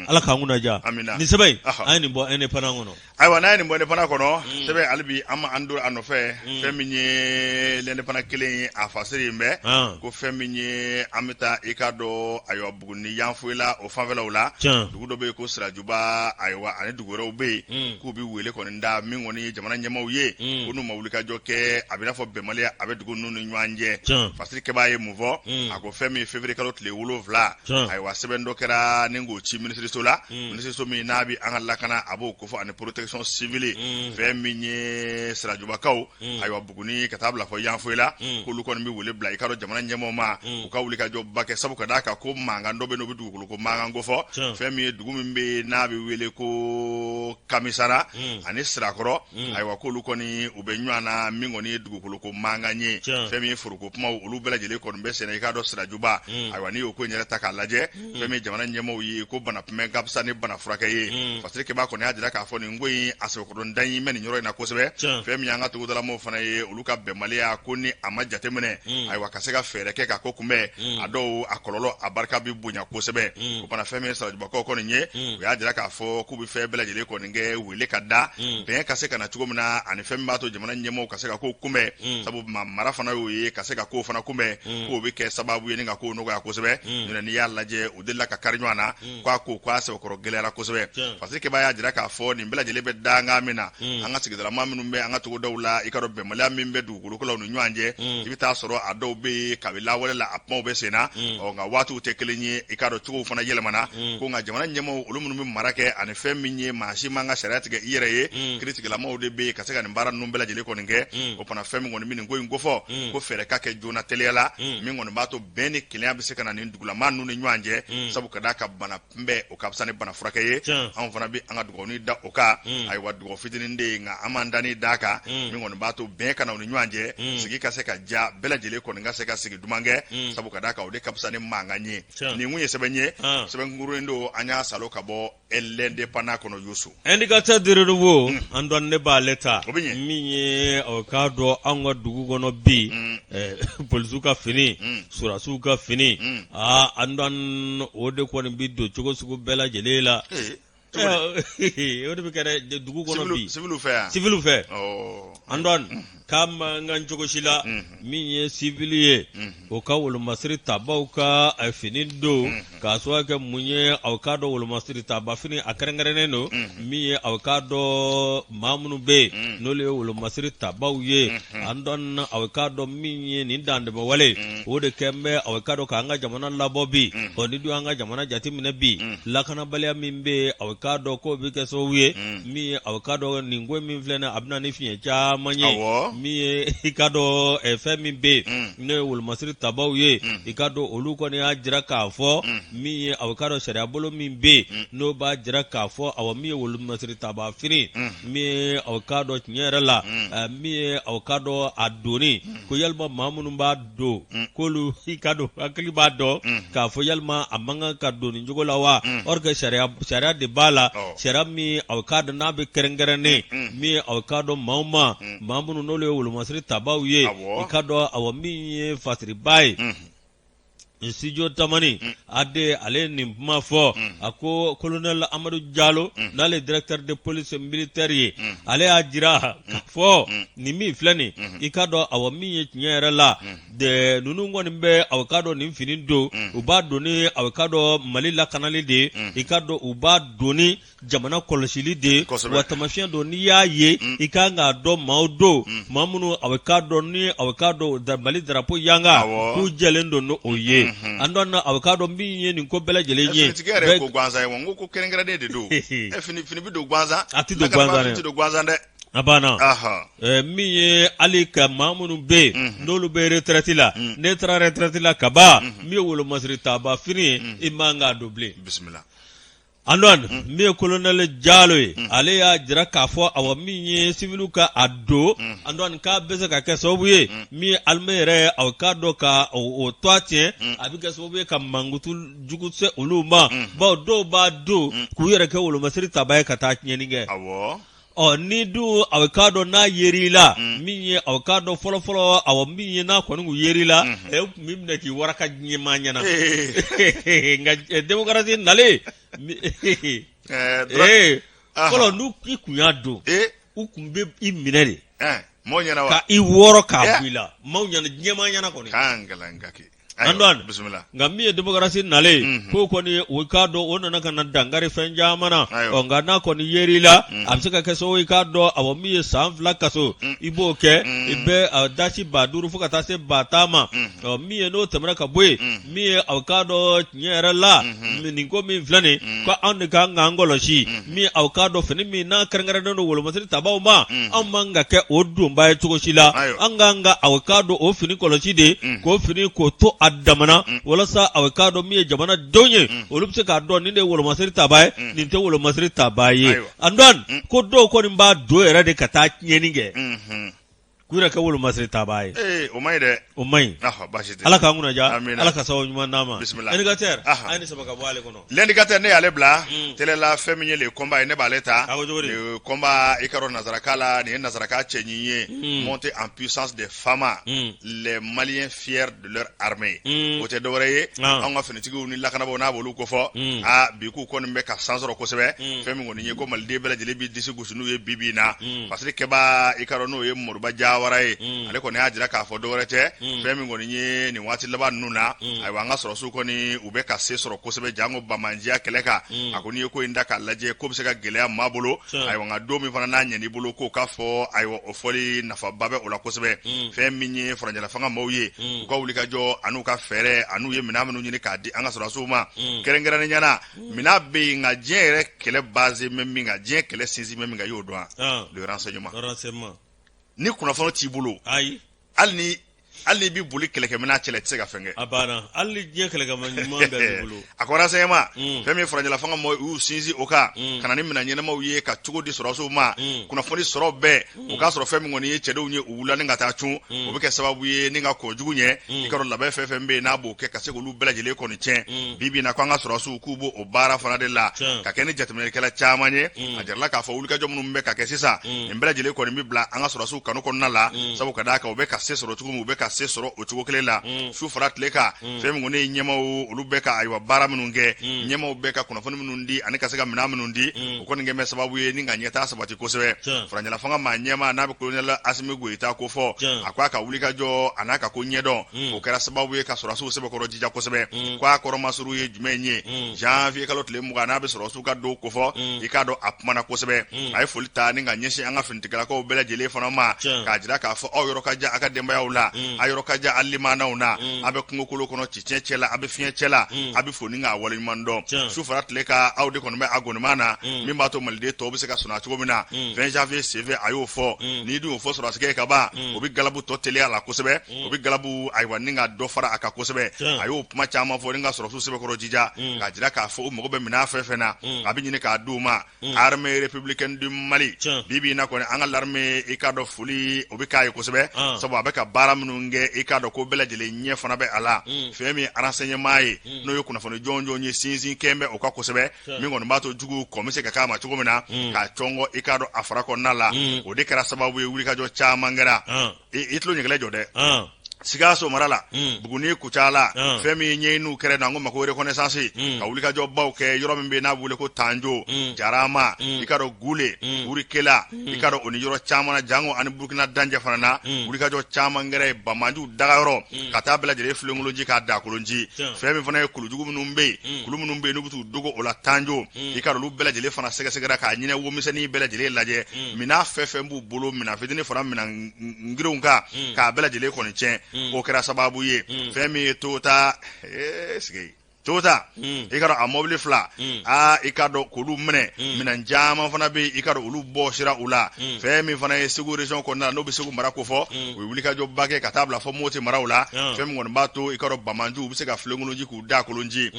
Ala k'an kunna diya. Nin sɛbɛn in, an ye nin bɔ Indépendant kɔnɔ. Ayiwa, n'a ye nin bɔ Indépendant kɔnɔ, sɛbɛn hali bi an ma an don a nɔfɛ. Fɛn min ye L'Indépendant kelen ye, a fasiri in bɛ ko fɛn min ye, an bɛ taa, i k'a dɔn, ayiwa, Buguni Yanfolila o fanfɛlaw la, dugu dɔ bɛ yen ko Sirajuba, ayiwa, ani dugu wɛrɛw bɛ yen k'u bɛ wele kɔni da min kɔni ye jamana ɲɛmaaw ye, ko n'u ma wulikajɔ kɛ, a bɛ n'a fɔ bɛnbaliya a bɛ dugu ninnu ni ɲɔgɔn cɛ. Fasiri kɛbaa ye mun fɔ? A ko fɛn min ye février kalo tile 7, ayiwa, sɛbɛn dɔ kɛra ni k'o ci minisiriso la, minisiriso min n'a bɛ an ka lakana a b'o kofɔ ani protection civile. Fɛn min ye Sirajubakaw, ayiwa, Buguni ka taa bila fɔ Yanfolila, k'olu kɔni bɛ wele bila, i k'a dɔn, jamana ɲɛmaaw ma, u ka wulikajɔba kɛ, sabu ka d'a kan ko mankan dɔ bɛ n'o bɛ dugukolo ko mankan ko fɔ fɛn min ye dugu min bɛ yen n'a bɛ wele ko kamisara ani sirakɔrɔ ayiwa k'olu kɔni u bɛ ɲɔgɔn na min kɔni ye dugukolo ko mankan ye fɛn min ye foroko kumaw olu bɛɛ lajɛlen kɔni bɛ senna i k'a dɔn sirajuba ayiwa n'i y'o ko in yɛrɛ ta k'a lajɛ fɛn min ye jamana ɲɛmaaw ye ko bana kunbɛn ka fisa ni bana furakɛ ye Fasiri Keba kɔni y'a jira k'a fɔ nin ko in a sɛbɛkɔrɔ dan bɛ nin yɔrɔ in na kosɛbɛ fɛn min y'an ka togodalamaw fana ye olu ka bɛnbaliya ko ni a ma jateminɛ ayiwa ka se ka fɛɛrɛ kɛ ka ko kunbɛn a dɔw a kɔlɔlɔ a barika bɛ bonya kosɛbɛ o fana fɛn min ye sirajubakaw kɔni ye u y'a jira k'a fɔ k'u bɛ fɛn bɛɛ lajɛlen kɔni kɛ wele ka da bɛn ka se ka na cogo min na ani fɛn min b'a to jamana ɲɛmaaw ka se ka ko kunbɛn sabu mara fana y'o ye ka se ka ko fana kunbɛn k'o bɛ kɛ sababu ye ni ka ko nɔgɔya kosɛbɛ n'i y'a lajɛ u delila ka kari ɲɔgɔn na k'a ko k'a sɛbɛkɔrɔ gɛlɛyara kosɛbɛ Fasiri Keba y'a jira k'a fɔ nin bɛɛ lajɛlen bɛ dankan min na an ka sigidalama minnu bɛ an ka togodaw la i k'a dɔn bɛnbaliya min bɛ dugukolo la u ni ɲɔgɔn cɛ i bɛ taa sɔrɔ a dɔw bɛ yen kabi lawale la a kumaw bɛ sen na ɔ nka waatiw tɛ kelen ye i k'a dɔn cogow fana yɛlɛmana ko nka jamana ɲɛmaaw olu minnu bɛ mara kɛ ani fɛn min ye maa si man ka sariya tigɛ i yɛrɛ ye kiritigɛlamaw de bɛ yen ka se ka nin baara ninnu bɛɛ lajɛlen kɔni kɛ o fana fɛn min kɔni bɛ nin ko in kofɔ ko fɛɛrɛ ka kɛ joona teliya la min kɔni b'a to bɛn ni kelenya bɛ se ka na nin dugulamaa ninnu ni ɲɔgɔn cɛ sabu ka d'a kan bana kunbɛn o ka fisa ni bana furakɛ ye anw fana bɛ an ka dugawuni da o kan ayiwa dugawu fitinin de ye nka an b'an dani d'a kan min kɔni b'a to bɛn ka na u ni ɲɔgɔn cɛ sigi ka se ka diya bɛɛ lajɛlen kɔni ka se ka sigi duman kɛ sabu ka d'a kan o de ka fisa ni mankan ye nin kun ye sɛbɛn ye sɛbɛn kunkurunnin don an y'a salo ka bɔ L'Indépendant kɔnɔ Yusu. Indicateur du renouveau an dɔn ne b'ale ta o bɛ ɲɛ min ye o k'a dɔn anw ka dugu kɔnɔ bi polisiw ka fini sɔrɔdasiw ka fini aa an dɔn o de kɔni bɛ don cogo sugu bɛɛ lajɛlen la o de bɛ kɛ dugu kɔnɔ bi civil fɛ yan civil fɛ an dɔn k'a man kan cogo si la min ye civil ye o ka wolomasiri tabaw ka fini don k'a sababu kɛ mun ye aw k'a dɔn wolomasiri taba fini a kɛrɛnkɛrɛnnen don min ye aw k'a dɔn maa minnu bɛ yen n'olu ye wolomasiri tabaw ye an dɔn aw k'a dɔn min ye nin dantɛmɛwale o de kɛlen bɛ aw k'a dɔn k'an ka jamana labɔ bi ɔ ni dun an ka jamana jateminɛ bi lakanabaliya min bɛ yen aw k'a dɔn k'o bɛ kɛ sababu ye min ye aw k'a dɔn nin ko min filɛ nin a bɛ na ni fiɲɛ caman ye min ye i k'a dɔn fɛn min bɛ yen n'o ye wolomasiri tabaw ye i k'a dɔn olu kɔni y'a jira k'a fɔ min ye aw k'a dɔn sariya bolo min bɛ yen n'o b'a jira k'a fɔ awa min ye wolomasiri taba fini min ye aw k'a dɔn tiɲɛ yɛrɛ la min ye aw k'a dɔn a donni ko yalima maa minnu b'a don k'olu i k'a dɔn hakili b'a dɔn k'a fɔ yalima a man kan ka don nin cogo la wa or que sariya sariya de b'a la sariya min aw k'a dɔn n'a bɛ kɛrɛnkɛrɛnnen min ye aw k'a dɔn maaw ma maa minnu n'olu ye wolomasiri tabaw ye i k'a dɔn awa min ye fasiriba ye Studio Tamani AD ale ye nin kuma fɔ a ko colonel Amadu Jalo n'ale ye directeur de police militaire ye ale y'a jira k'a fɔ nin min filɛ nin i k'a dɔn awa min ye tiɲɛ yɛrɛ la ninnu kɔni bɛ aw k'a dɔn nin fini don u b'a don ni aw k'a dɔn Mali lakanali de ye i k'a dɔn u b'a don ni jamana kɔlɔsili de ye wa tamasiyɛn don n'i y'a ye i ka kan k'a dɔn maaw don maa minnu aw k'a dɔn ni aw k'a dɔn Mali drapeau yanga k'u jɛlen don n'o ye an dɔn aw k'a dɔn min ye nin ko bɛɛ lajɛlen ye finitigi yɛrɛ ko gansan ye wa n ko ko kɛrɛnkɛrɛnnen de don fini fini bɛ don gansan a tɛ don gansan tɛ don gansan dɛ a banna min ye hali ka maa minnu bɛ yen n'olu bɛ retraite la n'e taara retraite la kaban min ye wolomasiri taba fini ye i man k'a don bilen bisimila An min ye colonel Jalo ye ale y'a jira k'a fɔ awa min ye civil ka a don an dɔn k'a bɛ se ka kɛ sababu ye min ye armée yɛrɛ aw k'a dɔn ka o tɔgɔ tiɲɛ a bɛ kɛ sababu ye ka mankutu jugu se olu ma bawo dɔw b'a don k'u yɛrɛ kɛ wolomasiri taba ye ka taa tiɲɛni kɛ Ɔ ni dun aw k'a dɔn n'a yer'i la min ye aw k'a dɔn fɔlɔfɔlɔ awa min ye n'a kɔni kun yer'i la e tun b'i minɛ k'i waraka ɲɛmaa ɲɛna nka démocratie nalen fɔlɔ n'u i kun y'a don u tun bɛ i minɛ de ka i wɔrɔ k'a bɔ i la maaw ɲɛna ɲɛmaa ɲɛna kɔni An dɔn bisimila nka min ye démocratie nalen mhm. k'o kɔni o k'a dɔn o nana ka na dankari fɛn caman na ɔ nka n'a kɔni yer'i la mhm. a bɛ se ka kɛ sababu i k'a dɔn awa min ye san 2 kaso mhm. i b'o kɛ i bɛ dasi 5000 fo ka taa se 10,000 ma ɔ min ye n'o tɛmɛna ka bɔ yen min ye aw k'a dɔn tiɲɛ yɛrɛ la nin ko min filɛ nin ko anw de kan k'an kɔlɔsi min aw k'a dɔn fini min n'a kɛrɛnkɛrɛnnen don wolomasiri tabaw ma anw man ka kɛ o donba ye cogo si la an kan ka aw k'a dɔn o fini kɔlɔsi de k'o fini k'o to a damana walasa a k'a dɔn min ye jamanadenw ye olu bɛ se k'a dɔn nin de ye wolomasiri tabaa ye nin tɛ wolomasiri tabaa ye Antoine ko dɔw kɔni b'a don yɛrɛ de ka taa tiɲɛni kɛ k'u yɛrɛ kɛ wolomasiri tabaa ye o man ɲi dɛ o man ɲi ala k'an kunnaja ala ka sababu ɲuman d'an ma L'indicateur a ye nin sama ka bɔ ale kɔnɔ L'indicateur ne y'ale bila télé la fɛn min ye le combat ye ne b'ale ta le combat i k'a dɔn nansarakan la nin ye nansarakan cɛɲi ye montée en puissance des FAMa les Maliens fiers de leur armée o tɛ dɔwɛrɛ ye anw ka finitigiw ni lakanabaaw n'a b'olu kofɔ aa bi k'u kɔni bɛ ka san sɔrɔ kosɛbɛ fɛn min kɔni ye ko maliden bɛɛ lajɛlen b'i disi gosi n'u ye bi bi in na fasiri kɛbaa i k'a dɔn n'o ye Moriba Jawara ye ale kɔni y'a jira k'a fɔ dɔwɛrɛ tɛ fɛn min kɔni ye nin waati laban ninnu na ayiwa an ka sɔrɔsiw kɔni u bɛ ka se sɔrɔ kosɛbɛ janko banbaanciya kɛlɛ kan a ko n'i ye ko in da k'a lajɛ ko bɛ se ka gɛlɛya maa bolo ayiwa nka don min fana n'a ɲɛn'i bolo k'o k'a fɔ ayiwa o fɔli nafaba bɛ o la kosɛbɛ fɛn min ye furancɛla fanga maaw ye u ka wulikajɔ an'u ka fɛɛrɛ an'u ye minɛn minnu ɲini k'a di an ka sɔrɔdasiw ma kɛrɛnkɛrɛnnenya na minɛn bɛ yen nka diɲɛ yɛrɛ kɛlɛ base bɛ min kan diɲɛ kɛlɛ sinsin bɛ min kan i y'o dɔn wa le renseignement ni kunnafoni t'i bolo ayi hali ni hali n'i bɛ boli kɛlɛkɛminɛn cɛla i tɛ se ka fɛn kɛ. A banna hali ni diɲɛ kɛlɛkɛminɛn ɲuman bɛɛ b'i bolo. A ko renseignement fɛn min ye furancɛla fanga mɔgɔw u y'u sinsin o kan ka na ni minɛn ɲɛnamaw ye ka cogo di sɔrɔdasiw ma kunnafoni sɔrɔ bɛɛ o k'a sɔrɔ fɛn min kɔni ye cɛdenw ye u wulila ni ka taa cun o bɛ kɛ sababu ye ni ka kɔn jugu ɲɛ i k'a dɔn labɛn fɛn fɛn bɛ yen n'a b'o kɛ ka se k'olu bɛɛ lajɛlen kɔni tiɲɛ bi bi in na ko an ka sɔrɔdasiw k'u b'o baara fana de la ka kɛ ni jateminɛlikɛla caman ye a jirala k'a fɔ wulikajɔ minnu bɛ ka kɛ sisan nin bɛɛ lajɛlen kɔni bɛ bila an ka sɔrɔdasiw kanu kɔnɔna la sabu ka d'a kan u bɛ ka se sɔrɔ cogo min u bɛ ka se sɔrɔ o cogo kelen la su fara tile kan fɛn min kɔni ye ɲɛmaaw olu bɛ ka ayiwa baara minnu kɛ ɲɛmaaw bɛ ka kunnafoni minnu di ani ka se ka minɛn minnu di o kɔni kɛ bɛ sababu ye ni ka ɲɛtaa sabati kosɛbɛ furancɛla fanga maa ɲɛmaa n'a bɛ kolonɛli Asimi Goyita ko fɔ a ko a ka wulikajɔ a n'a ka ko ɲɛdɔn o kɛra sababu ye ka sɔrɔdasiw sɛbɛkɔrɔ jija kosɛbɛ ko a kɔrɔmasuru ye jumɛn ye janvier kalo tile 20 n'a bɛ sɔrɔdasiw ka don kofɔ i k'a dɔn a kumana kosɛbɛ a ye foli ta ni ka ɲɛsin an ka finitigilakaw bɛɛ lajɛlen fana ma k'a jira k'a fɔ aw yɔrɔ ka jan a ka denbayaw la a yɔrɔ ka jan a limanaw na a bɛ kungokolo kɔnɔ cɛncɛn cɛ la a bɛ fiɲɛ cɛ la a bɛ fo ni k'a waleɲuman dɔn su fara tile kan aw de kɔni bɛ a gɔnima na min b'a to maliden tɔw bɛ se ka sunɔgɔ cogo min na 20 janvier senfɛ a y'o fɔ n'i dun y'o fɔ sɔrɔdasikɛ ye ka ban o bɛ galabu tɔ teliya la kosɛbɛ o bɛ galabu ayiwa ni ka dɔ fara a kan kosɛbɛ a y'o kuma caman fɔ ni ka sɔrɔdasiw sɛbɛkɔrɔ jija k'a jira k'a fɔ u mago bɛ minɛn fɛn fɛn na a bɛ ɲini k'a d'u ma armée républicaine du Mali bi bi in na kɔni an ka l'armée i k'a dɔn foli o bɛ k'a ye kosɛbɛ sabu a bɛ ka baara minnu kɛ i k'a dɔn ko bɛɛ lajɛlen ɲɛ fana bɛ a la fɛn min ye renseignement ye n'o ye kunnafoni jɔnjɔn ye sinsin kɛn bɛ o kan kosɛbɛ min kɔni b'a to jugu kɔn bɛ se ka k'a ma cogo min na k'a cɔngɔ i k'a dɔn a fara kɔnɔna la o de kɛra sababu ye wulikajɔ caman kɛra i tulo ɲɛgɛlɛ jɔ dɛ Sikaso mara la Buguni Kucala fɛn min ye ɲɛɲiniw kɛra n'an ko ma ko reconnaissance ka wulikajɔbaw kɛ yɔrɔ min bɛ n'a wele ko Tanjo Jarama i k'a dɔn Gule Wurikela i k'a dɔn o ni yɔrɔ caman na janko ani Burukina dancɛ fana na wulikajɔ caman kɛra yen banbaanciw dagayɔrɔ ka taa bɛɛ lajɛlen filenkolonci k'a dakolonci fɛn min fana ye kulujugu minnu bɛ yen kulu minnu bɛ yen n'u bɛ t'u dogo o la Tanjo i k'a dɔn olu bɛɛ lajɛlen fana sɛgɛsɛgɛra k'a ɲinɛ womisɛnnin bɛɛ lajɛlen lajɛ minɛn fɛn fɛn b'u bolo minɛn fitinin fara minɛn girinw kan k'a bɛɛ lajɛlen kɔni tiɲɛ o kɛra sababu ye fɛn min ye Toyota sigi Toyota i k'a dɔn a mɔbili fila aa i k'a dɔn k'olu minɛ minɛn caman fana bɛ yen i k'a dɔn olu bɔsira u la fɛn min fana ye Segu région kɔnɔna la n'o bɛ Segu mara kofɔ u ye wulikajɔba kɛ ka taa bila fɔ Moti maraw la fɛn min kɔni b'a to i k'a dɔn banbaanciw bɛ se ka filenkolonci k'u da kolonci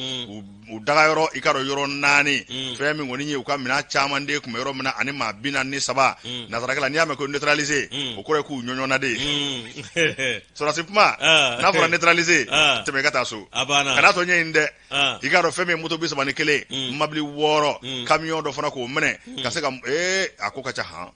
u dagayɔrɔ i k'a dɔn yɔrɔ naani fɛn min kɔni ye u ka minɛn caman de tun bɛ yɔrɔ min na ani maa 43 nansaraka la n'i y'a mɛn ko neutraliser o kɔrɔ ye k'u ɲɔɲɔna de sɔrɔdasi kuma n'a fɔra neutraliser tɛmɛ i ka taa so kan'a tɔ ɲɛɲini dɛ i k'a dɔn fɛn min ye moto 31 mabili wɔɔrɔ kamiyɔn dɔ fana k'o minɛ ka se ka ee a ko ka ca han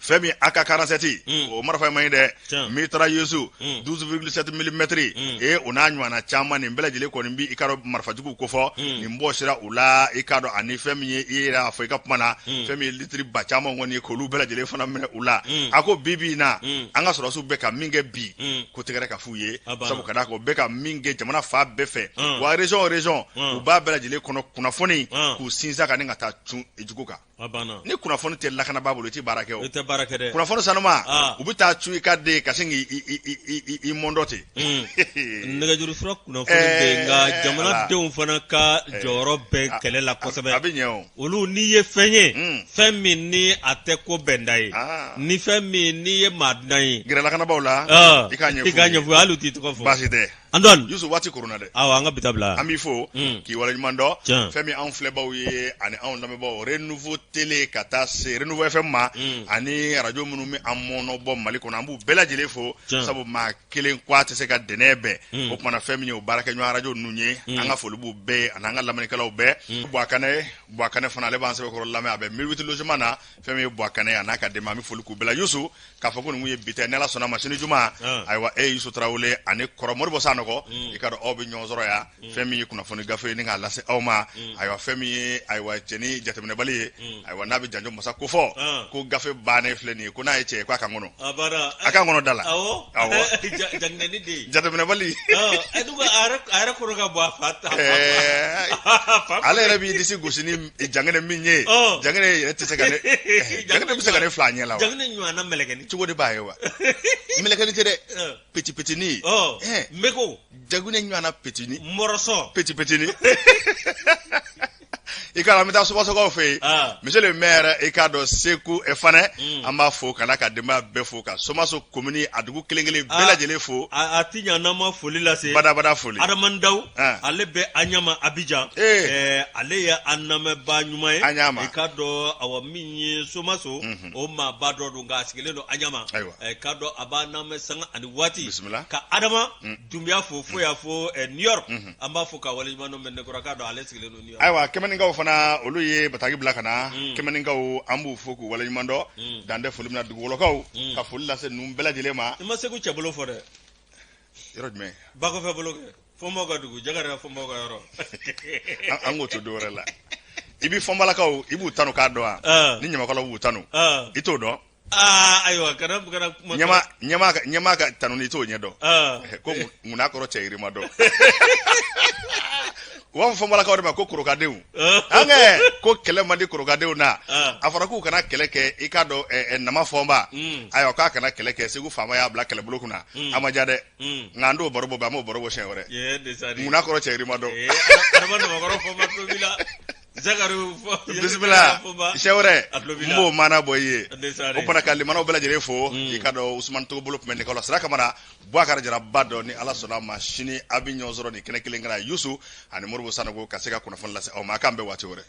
fɛn min AK 47 o marifa man ɲi dɛ mitrailleuse 12,7 millimètres ee o n'a ɲɔgɔnna caman nin bɛɛ lajɛlen kɔni bi i k'a dɔn marifajuguw kofɔ nin bɔsira u la i k'a dɔn ani fɛn min ye i yɛrɛ y'a fɔ i ka kuma na fɛn min ye litiri ba caman kɔni ye k'olu bɛɛ lajɛlen fana minɛ u la a ko bi bi in na an ka sɔrɔdasiw bɛ ka min kɛ bi ko tɛgɛrɛ ka f'u ye sabu ka d'a kan u bɛ ka min kɛ jamana fan bɛɛ fɛ wa région o région u b'a bɛɛ lajɛlen kɔnɔ kunnafoni k'u sinsin a kan ni ka taa cun jugu kan. Ni kunnafoni tɛ lakanabaa bolo i tɛ baara kɛ o, i tɛ baara kɛ dɛ, kunnafoni sanuma ah. u bɛ taa cun i kan de ka sin k'i mɔndɔ ten, nɛgɛjuru sira kunnafoni bɛ yen nka jamanadenw fana ka jɔyɔrɔ bɛ kɛlɛ la kosɛbɛ, a bɛ ɲɛ o, olu n'i ye fɛn ye fɛn min ni a tɛ ko bɛnda ye ni fɛn min n'i ye maa dunan ye gɛrɛ lakanabaaw la i k'a ɲɛfɔ i k'a ɲɛfɔ hali u t'i tɔgɔ fɔ, baasi tɛ. Antoine Yusuf waati koronna dɛ. Awɔ, an ka bi ta bila. An b'i fo k'i waleɲuman dɔn. Fɛn min anw filɛbaw ye ani anw lamɛnbaaw, Renouveau Télé ka taa se Renouveau FM ma ani arajo minnu bɛ an mɔnɔbɔ Mali kɔnɔ, an b'u bɛɛ lajɛlen fo, sabu maa kelen ko a tɛ se ka dɛnɛ bɛn. O kumana fɛn min ye o baarakɛɲɔgɔn arajo ninnu ye, an ka foli b'u bɛɛ ye ani an ka lamɛnnikɛlaw bɛɛ. Buwa Kanɛ, Buwa Kanɛ fana, ale b'an sɛbɛkɔrɔ lamɛn, a bɛ 1008 logement na. Fɛn min ye Buwa Kanɛ a n'a ka denbaya, an bɛ foli k'u bɛɛ la. Yusu, k'a fɔ ko nin ye bi ta ye, ni Ala sɔnna ma, sini juma, ayiwa, e Yusu Tarawele ani kɔrɔ Moribo Sanɔgɔ, i ka dɔn aw bɛ ɲɔgɔn sɔrɔ yan. Fɛn min ye kunnafoni gafe ye ni k'a lase aw ma, ayiwa, fɛn min ye, ayiwa, cɛni jateminɛbali ye, ayiwa, n'a bɛ janjo masa kofɔ ko gafe bannen filɛ nin ye, ko n'a ye cɛ ye k'a kan kɔnɔ, a kan kɔnɔ da la. Awɔ, jateminɛbali, a yɛrɛ kɔrɔ ka bɔ a fa ta. Ale yɛrɛ b'i disi gosi ni jangɛnɛ min ye, jangɛnɛ yɛrɛ tɛ se ka ne, jangɛnɛ bɛ se ka ne fila ɲɛ la wa? Jangɛnɛ ɲɔgɔnna mɛlɛkɛni. Cogo de b'a ye wa? Mɛlɛkɛni tɛ dɛ, petit petitni. Meko. Jangɛnɛ ɲɔgɔnna petitni. Mɔrɔsɔ. Petit petitni. I ka an bɛ taa Somasokaw fɛ yen, monsieur le maire, i k'a dɔn Seku Fanɛ, an b'a fo ka n'a ka denbaya bɛɛ fo, ka Somaso commune a dugu kelen kelen bɛɛ lajɛlen fo. A ti ɲa n'an ma foli lase. Badabada foli. Adama Ndaw, ale bɛ Aɲama Abijan, ale ye an lamɛnbaa ɲuman ye. Aɲama. I k'a dɔn, awa, min ye Somaso, o maaba dɔ don, nka a sigilen don Aɲama. Ayiwa. I k'a dɔn a b'an lamɛn sanga ani waati. Bisimila. Ka Adama Dunbiya fo fo y'a fo New York, an b'a fo ka waleɲuman dɔn. Mɛnɛkɔrɔ k'a dɔn ale sigilen don New York. Ayiwa, Kɛmɛninkaw fana, olu ye bataki bila ka na. Kɛmɛninkaw, an b'u fo k'u waleɲuman dɔn. Dan tɛ foli min na, dugukɔlɔkaw ka foli lase ninnu bɛɛ lajɛlen ma. I ma Segu cɛbolo fɔ dɛ. Yɔrɔ jumɛn? Bakɔfɛ bolo kɛ, Fɔnbaw ka dugu, Jakari Fɔnbaw ka yɔrɔ. An k'o to dɔ wɛrɛ la. I bɛ Fɔnbalakaw, i b'u tanu k'a dɔn wa? Ni ɲamakalaw b'u tanu, i t'o dɔn. Aa, ayiwa, kana kana kuma. Ɲɛma ka tanu, i t'o ɲɛ dɔn. Ko munna kɔrɔ cɛ yirima dɔn. U b'a fɔ Fɔnbalakaw de ma ko korokadenw. An kɛ ko kɛlɛ man di korokadenw na. A fɔra k'u kana kɛlɛ kɛ, i k'a dɔn, Nama Fɔnba, ayiwa, k'a kana kɛlɛ kɛ. Segu faama y'a bila kɛlɛbolo kunna, a ma diya dɛ. Nka an t'o baro bɔ, an b'o baro bɔ siɲɛ wɛrɛ. Munna kɔrɔ cɛ yirima dɔn. Bisimila, siɲɛ wɛrɛ n b'o maana bɔ i ye. O fana ka limanaw bɛɛ lajɛlen fo. I ka dɔn Usumani Togobolo tun bɛ nɛgɛ la, Sira Kamara, Bubakari Jara ba dɔn. Ni Ala sɔnna a ma, sini a bɛ ɲɔgɔn sɔrɔ nin kɛnɛ kelen kan, Yusu ani Moribo Sanogo, ka se ka kunnafoni lase aw ma. A k'an bɛn waati wɛrɛ.